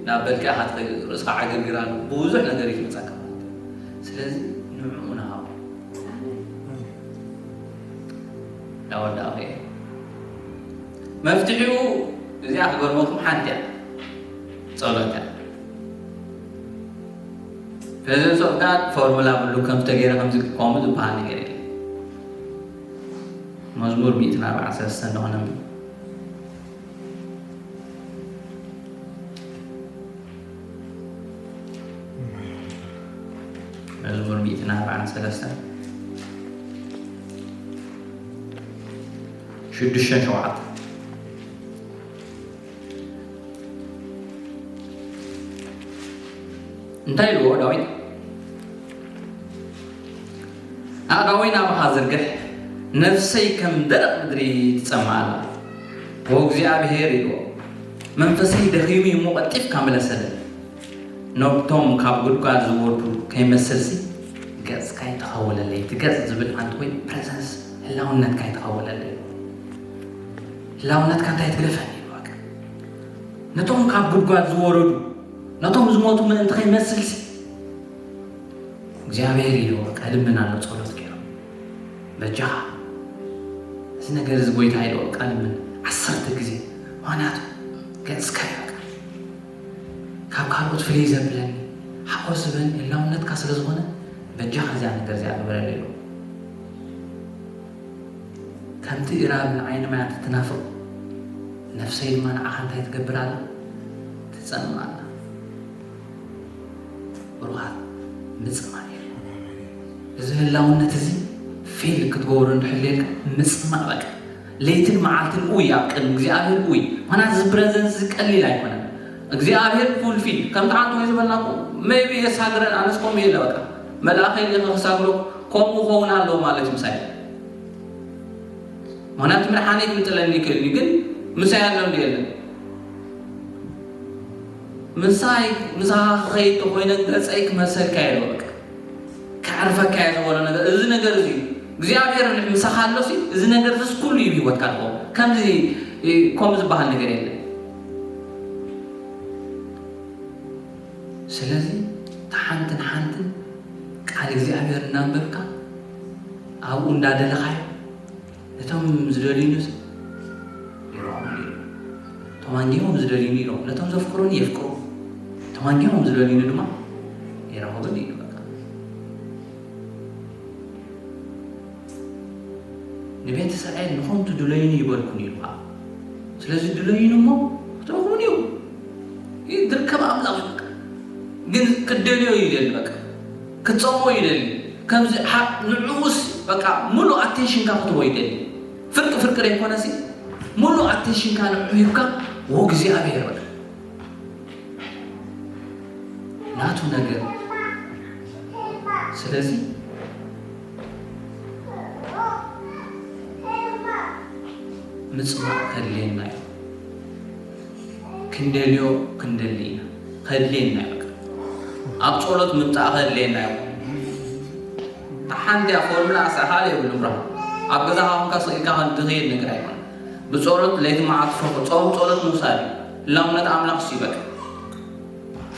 ናብ በልካ ኢኻ ትኸይድ ርእስኻ ዓገርግር ኣሎ ብብዙሕ ነገር ይመፀካ ማለት እዩ ስለዚ ንዕኡ ንሃቦ እናወዳእኹ እየ መፍትሒኡ እዚኣ ክገርመኩም ሓንቲ እያ ጸሎት እያ presence of God ፎርሙላ ብሉ ከም ተገይረ ከምዚ ከምኡ ዝበሃል ነገር የለ መዝሙር ሚእትን ኣርባዓን ሰለስተን ዝኾነ መዝሙር ሚእትን ኣርባዓን ሰለስተን ሽዱሽተን ሸውዓተ እንታይ ኢልዎ ዳዊት ኣእዳወይ ናባኻ ዝርግሕ ነፍሰይ ከም ደረቕ ምድሪ ትጸምእ ኣላ ኦ እግዚኣብሔር ኢልዎ መንፈሰይ ደኺሙ እሞ ቀልጢፍካ ምለሰለይ ነቶም ካብ ጉድጓድ ዝወርዱ ከይመስልሲ፣ ገጽካ ይተኸወለለይ። እቲ ገጽ ዝብል ኣንት ወይ ፕረዘንስ፣ ህላውነትካ ይተኸወለለይ። ህላውነትካ እንታይ ትግደፈኒ ኢሉ በቃ። ነቶም ካብ ጉድጓድ ዝወረዱ፣ ነቶም ዝሞቱ ምእንቲ ከይመስልሲ፣ እግዚኣብሔር ኢሉ በቃ ልምን ኣሎ፣ ጸሎት ገይሩ። በጃኻ እዚ ነገር እዚ ጎይታ ኢሉ በቃ ልምን ዓሰርተ ግዜ። ምኽንያቱ ገጽካ እዩ በቃ። ካብ ካልኦት ፍልይ ዘብለኒ፣ ሓቆ ዝበኒ ህላውነትካ ስለ ዝኾነ፣ በጃኻ እዚኣ ነገር እዚኣ ግበረለይ ኢሉ። ከምቲ ኢራብ ንዓይኒ ማያት እትናፍቕ፣ ነፍሰይ ድማ ንዓኻ እንታይ ትገብር ኣላ? ትጸምእ ኣላ። ብሩኻት፣ ምጽማእ እዩ። እዚ ህላውነት እዚ ፊል ክትገብሮ እንድሕር ደልካ፣ ምጽማእ በቃ። ለይትን መዓልትን እውይ፣ ኣብ ቅድሚ እግዚኣብሔር እውይ። ምኽንያቱ እዚ ፕረዘንስ እዚ ቀሊል ኣይኮነን። እግዚኣብሔር ፉልፊል፣ ከምቲ ሓንቲ ወይ ዝበልናኩ፣ ሜይቢ የሳግረን፣ ኣነስ ከምኡ የለ በቃ። መልኣኸይ ልኢኸ ክሳግሮ፣ ከምኡ ክኸውን ኣለዎ ማለት እዩ ምሳይ። ምኽንያቱ ምድሓነይ ክምጥለኒ ይክእል እዩ፣ ግን ምሳይ ኣሎ እንዲ የለን። ምሳይ፣ ምሳኻ ክኸይድ ተኾይነ ገጸይ ክመሰልካ የለ በቃ። ከዕርፈካ እየ ዝበሎ ነገር፣ እዚ ነገር እዚ እዩ። እግዚኣብሔር ምሳኻ ኣሎሲ፣ እዚ ነገር እዚ ኩሉ እዩ ህይወትካ ኣለዎ። ከምዚ፣ ከምኡ ዝበሃል ነገር የለን። ስለዚ፣ እታ ሓንትን ሓንትን ቃል እግዚኣብሔር እናንበብካ፣ ኣብኡ እንዳደለኻዮ፣ ነቶም ዝደልዩኒ ይረኽቡኒ ኢሉ። እቶም ኣንጊሆም ዝደልዩኒ ይረኽቡ። ነቶም ዘፍቅሩኒ የፍቅሩ። እቶም ኣንጊሆም ዝደልዩኒ ድማ ይረኽቡኒ ኢሉ። በቃ። ንቤተ እስራኤል ንኸንቱ ድለዩኒ ይበልኩን ኢሉ ኸዓ። ስለዚ ድለዩኒ እሞ ክትረኽቡኒ እዩ። ይህ ዝርከብ ኣምላኽ እዩ። ግን ክትደልዮ ይደሊ፣ በቃ። ክትጸምኦ ይደሊ። ከምዚ ሓ-፣ ንዕኡስ በቃ ሙሉእ ኣቴንሽንካ ክትቦ ይደሊ። ፍርቂ ፍርቂ ዘይኮነሲ ሙሉእ ኣቴንሽንካ ንዕኡ ሂብካ፣ "ወ እግዚኣብሔር" በቃ። ናቱ ነገር። ስለዚ ምጽማእ ከድልየና እዩ። ክንደልዮ ክንደሊ ኢና። ከድልየና እዩ። ኣብ ጸሎት ምምጻእ ከድልየና እዩ። ሓንቲ እያ ፎርሙላ፣ ኣሳኻል የብሉን ብራ። ኣብ ገዛኻ ኮንካ ስቕ ኢልካ ትኸይድ ነገር ኣይኮነን። ብጸሎት ለይቲ መዓልቲ ፈኹ ጾም ጸሎት ምውሳድ እዩ። ህላውነት ኣምላኽ እሱ ይበቃ።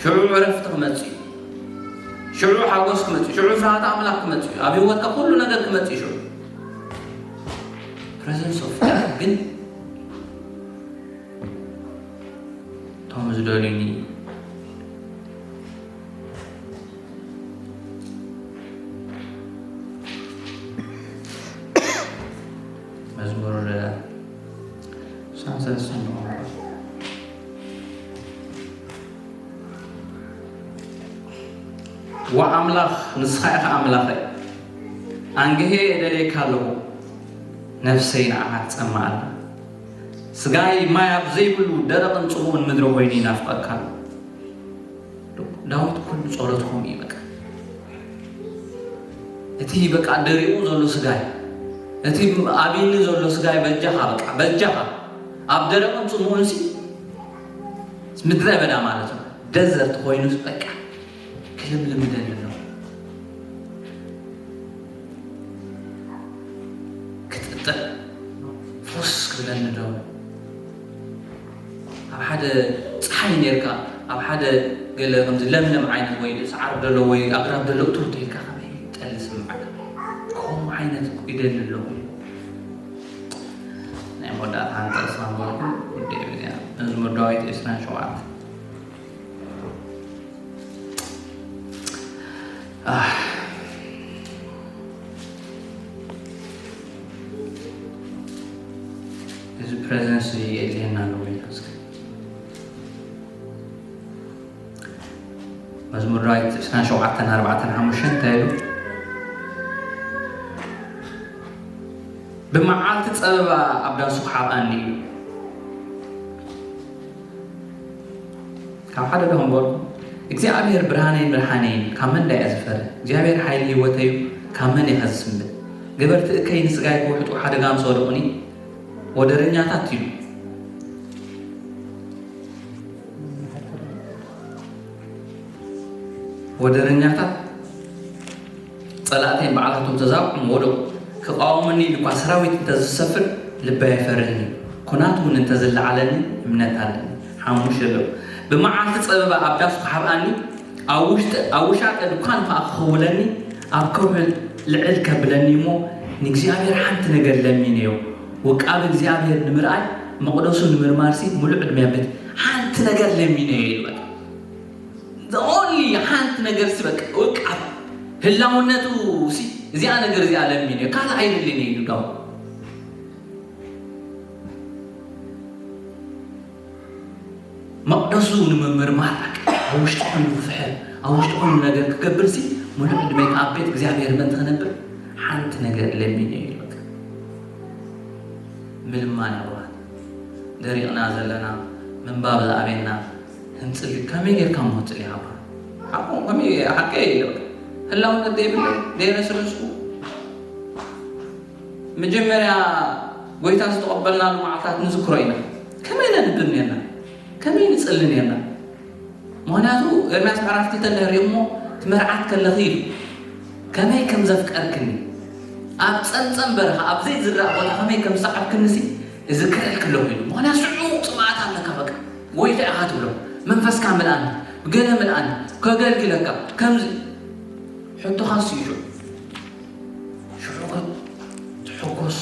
ሽዑ ዕረፍቲ ክመጽእ እዩ። ሽዑ ሓጎስ ክመጽእ እዩ። ሽዑ ፍርሃት ኣምላኽ ክመጽእ እዩ። ኣብ ህይወትካ ኩሉ ነገር ክመጽእ እዩ ሽዑ። ፕረዘንስ ኦፍ ጋድ ግን እቶም ዝደልዩኒ መዝሙር ስሳን ሰለስተን ንቕንቆ። ወኣምላኽ፣ ንስኻ ኢኻ ኣምላኸይ፣ ኣንግሄ እደልየካ ኣለኹ፣ ነፍሰይ ንዓኻ ትጸምእ ኣላ። ስጋይ ማይ ኣብ ዘይብሉ ደረቕን ጽሙእን ምድሪ ኮይኑ ይናፍቐካ ኣሎ። ዳዊት ኩሉ ጸሎቱ ከምኡ እዩ በቃ። እቲ በቃ ደሪቑ ዘሎ ስጋይ፣ እቲ ኣቢኒ ዘሎ ስጋይ በጃኻ በቃ፣ በጃኻ ኣብ ደረቕን ጽሙእንሲ ምድረ በዳ ማለት ነው፣ ደዘርት ኮይኑስ በቃ ክልምልም ይደሊ ኣሎ። ክጥጥዕ ፍስ ክብለኒ ዶ? ኣብ ሓደ ጸሓይ ኔርካ፣ ኣብ ሓደ ገለ ከምዚ ለምለም ዓይነት ወይ ሳዕሪ ደሎ ወይ ኣግራብ ደሎ እትው ኢልካ ከመይ ጠሊ ስምዓካ? ከምኡ ዓይነት ይደሊ ኣለኹ። ናይ መወዳእታ ሃንቀጽ ማንበብኩ ጉዳይ እዚኣ። መዝሙር ዳዊት ዕስራን ሸውዓተን። ኣህ፣ እዚ ፕሬዘንስ እዚ የድልየና ኣሎ ወይ? እስከ መዝሙር ዳዊት ዕስራን ሸውዓተን ኣርባዕተን ሓሙሽተን እንታይ ኢሉ? "ብመዓልቲ ጸበባ ኣብ ዳሱ ክሓብኣኒ እዩ፣ ካብ ሓደ ዶ ክንበልኩ፣ እግዚኣብሔር ብርሃነይን መድሓነይን፣ ካብ መን ዳየ ዝፈርህ? እግዚኣብሔር ሓይሊ ህይወተይ እዩ፣ ካብ መን እየ ዝስንብድ? ገበርቲ እከይ ንስጋይ ክውሕጡ ሓደጋ ምስ ወደቑኒ፣ ወደረኛታት" ኢሉ። ወደረኛታት ጸላእተይ ባዕላቶም ተዛብዖም ወደቑ። ክቓወመኒ ኢሉ እኳ ሰራዊት እንተ ዝሰፍር ልበይ ኣይፈርህን እዩ። ኲናት እውን እንተ ዝለዓለኒ እምነት ኣለኒ። ሓሙሽተ ኣለዉ። ብመዓልቲ ጸበባ ኣብ ዳሱ ክሓብኣኒ፣ ኣብ ውሽጢ፣ ኣብ ውሻጠ ድኳን ከኣ ክኽውለኒ፣ ኣብ ከውሒ ልዕል ከብለኒ እሞ ንእግዚኣብሔር ሓንቲ ነገር ለሚነዮ። ውቃብ እግዚኣብሔር ንምርኣይ መቕደሱ ንምርማርሲ ሙሉእ ዕድመ ቤት ሓንቲ ነገር ለሚነዮ ይብል። The only ሓንቲ ነገር ሲ በቃ ውቃብ ህላውነቱ ሲ እዚኣ ነገር እዚኣ ለሚነዮ ካልእ ኣይደልን እዩ ዳው መቕደሱ ንምምርማር ኣብ ውሽጢ ኮይኑ ክፍሕር ኣብ ውሽጢ ኮይኑ ነገር ክገብር ሲ ሙሉእ ዕድመይ ኣብ ቤት እግዚኣብሔር ምእንቲ ክነብር ሓንቲ ነገር ለሚነዮ ይብል። ምልማን ኣዋት ደሪቕና ዘለና ምንባብ ዝኣበየና ህንፅሊ ከመይ ጌርካ ሞ ትፅሊ ኣባ ሓቁ ከመይ ሓቀ ኢለ ህላውነት ዘይብለ ዘይረስረስኩ መጀመርያ ጎይታ ዝተቐበልናሉ መዓልታት ንዝክሮ ኢና። ከመይ ነንብብ ነርና? ከመይ ንፅሊ ነርና? ምኽንያቱ ኤርምያስ ምዕራፍ ክልተ እንድሕር ሪእሞ እቲ መርዓት ከለኺ ኢሉ ከመይ ከም ዘፍቀርክኒ ኣብ ፀምፀም በረኻ ኣብ ዘይዝራእ ቦታ ከመይ ከም ዝሰዓብክኒ ሲ እዝክረልኪ ኣለኹ ኢሉ። ምኽንያቱ ሽዑ ፅምኣት ኣለካ በቃ ጎይታ ኢኻ ትብሎ መንፈስካ ምልኣኒ ብገለ ምልኣኒ ከገልግለካ ከምዚ ሕቶኻ ሲ እዩ ሽዑ ሽዑ ትሕጎስ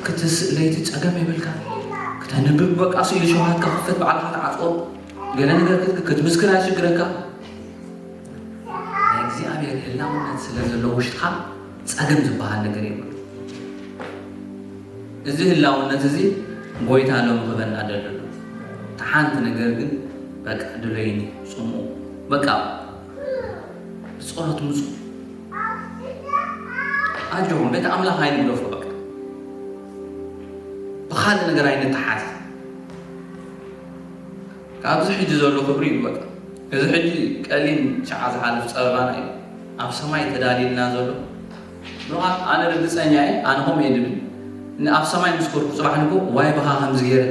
ክትስእ ለይቲ ጸገም የብልካ ክተንብብ በቃ ስኢሉ ሸውሃትካ ክፈት ባዕልካ ተዓጽዎ ገለ ነገር ክትምስክር ኣይሽግረካ ናይ እግዚኣብሔር ህላውነት ስለ ዘሎ ውሽጥካ ጸገም ዝበሃል ነገር የብሉ እዚ ህላውነት እዚ ጎይታ ሎም ክበና ደለሉ ተሓንቲ ነገር ግን በቃ ድለይኒ ጽሙ በቃ ብጸሎት ምጹ ኣጆኹም ቤት ኣምላኽ ኣይንግደፎ በቃ ብኻልእ ነገር ኣይንተሓዝ ካብዚ ሕጂ ዘሎ ክብሪ እዩ በቃ እዚ ሕጂ ቀሊል ሸዓ ዝሓልፍ ጸበባና እዩ ኣብ ሰማይ ተዳልዩልና ዘሎ ብቕዓት ኣነ ርግጸኛ እየ ኣነ ከምኡ እየ ድብል ኣብ ሰማይ ምስ ኮድኩ ጽባሕ ንግሆ ዋይ ብኻ ከምዚ ገይረ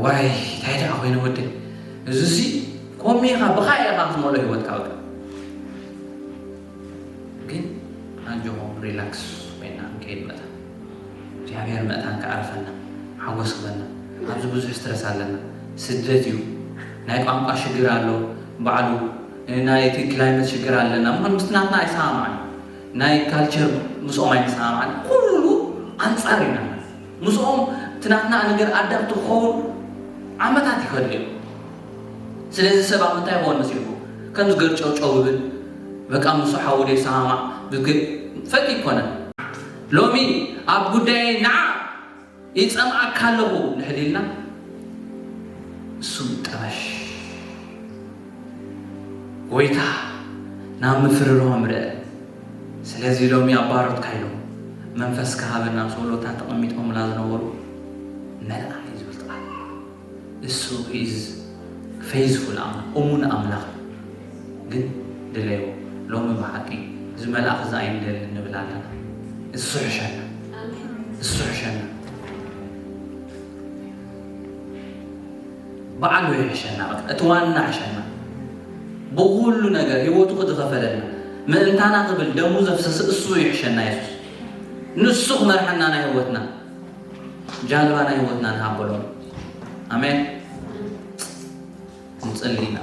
ዋይ እንታይ ደኣ ኮይነ ወደይ እዚሲ ከምኡ ኢኻ ብኻ ኢኻ ክትመልኦ ህይወትካ በቃ ግን ኣጆኹም ሪላክስ ኮይና ክንከይድ መታን እግዚኣብሔር መእታን ክዓርፈና ሓጎስ ክበና ኣብዚ ብዙሕ ስትረስ ኣለና ስደት እዩ ናይ ቋንቋ ሽግር ኣሎ ባዕሉ ናይ እቲ ክላይመት ሽግር ኣለና ምኳን ምስቲ ናትና ኣይሰማማዕን ናይ ካልቸር ምስኦም ኣይንሰማማዕን ኩሉ ኣንፃር ኢና ምስኦም እቲ ናትና ነገር ኣዳፕት ክኸውን ዓመታት ይኸዱ እዮም ስለዚ ሰብ ኣብ እንታይ ይኸውን መሲልኩ ከምዚ ገርጨውጨው ይብል በቃ ምስ ሓዉ ዘይሰማማዕ ፈቂ ይኮነ ሎሚ ኣብ ጉዳይ ንዓ ይጸምኣካ ኣለኹ ንሕሊልና እሱ ጠበሽ ጎይታ ናብ ምፍርርሆም ርአ ስለዚ ሎሚ ኣብ ባሮትካ ኢሎም መንፈስካ ሃበና ምስ ወሎታት ተቐሚጦምላ ዝነበሩ መልኣ እዩ ዝብል ቃል እሱ is faithful ኣምላኽ እሙን ኣምላኽ ግን ድለይዎ ሎሚ ብሓቂ እዚ መልኣኽ እዚ ኣይንደልን ንብል ኣለና እሱ ሕሸና እሱ ሕሸና ባዕሉ ይሕሸና በቃ እቲ ዋና ሕሸና ብኩሉ ነገር ህይወቱ ክዝኸፈለልና ምእንታና ክብል ደሙ ዘፍሰሰ እሱ ይሕሸና የሱስ ንሱ ክመርሐና ናይ ህይወትና ጃልባ ናይ ህይወትና ንሃበሎም ኣሜን ንጸሊ ኢና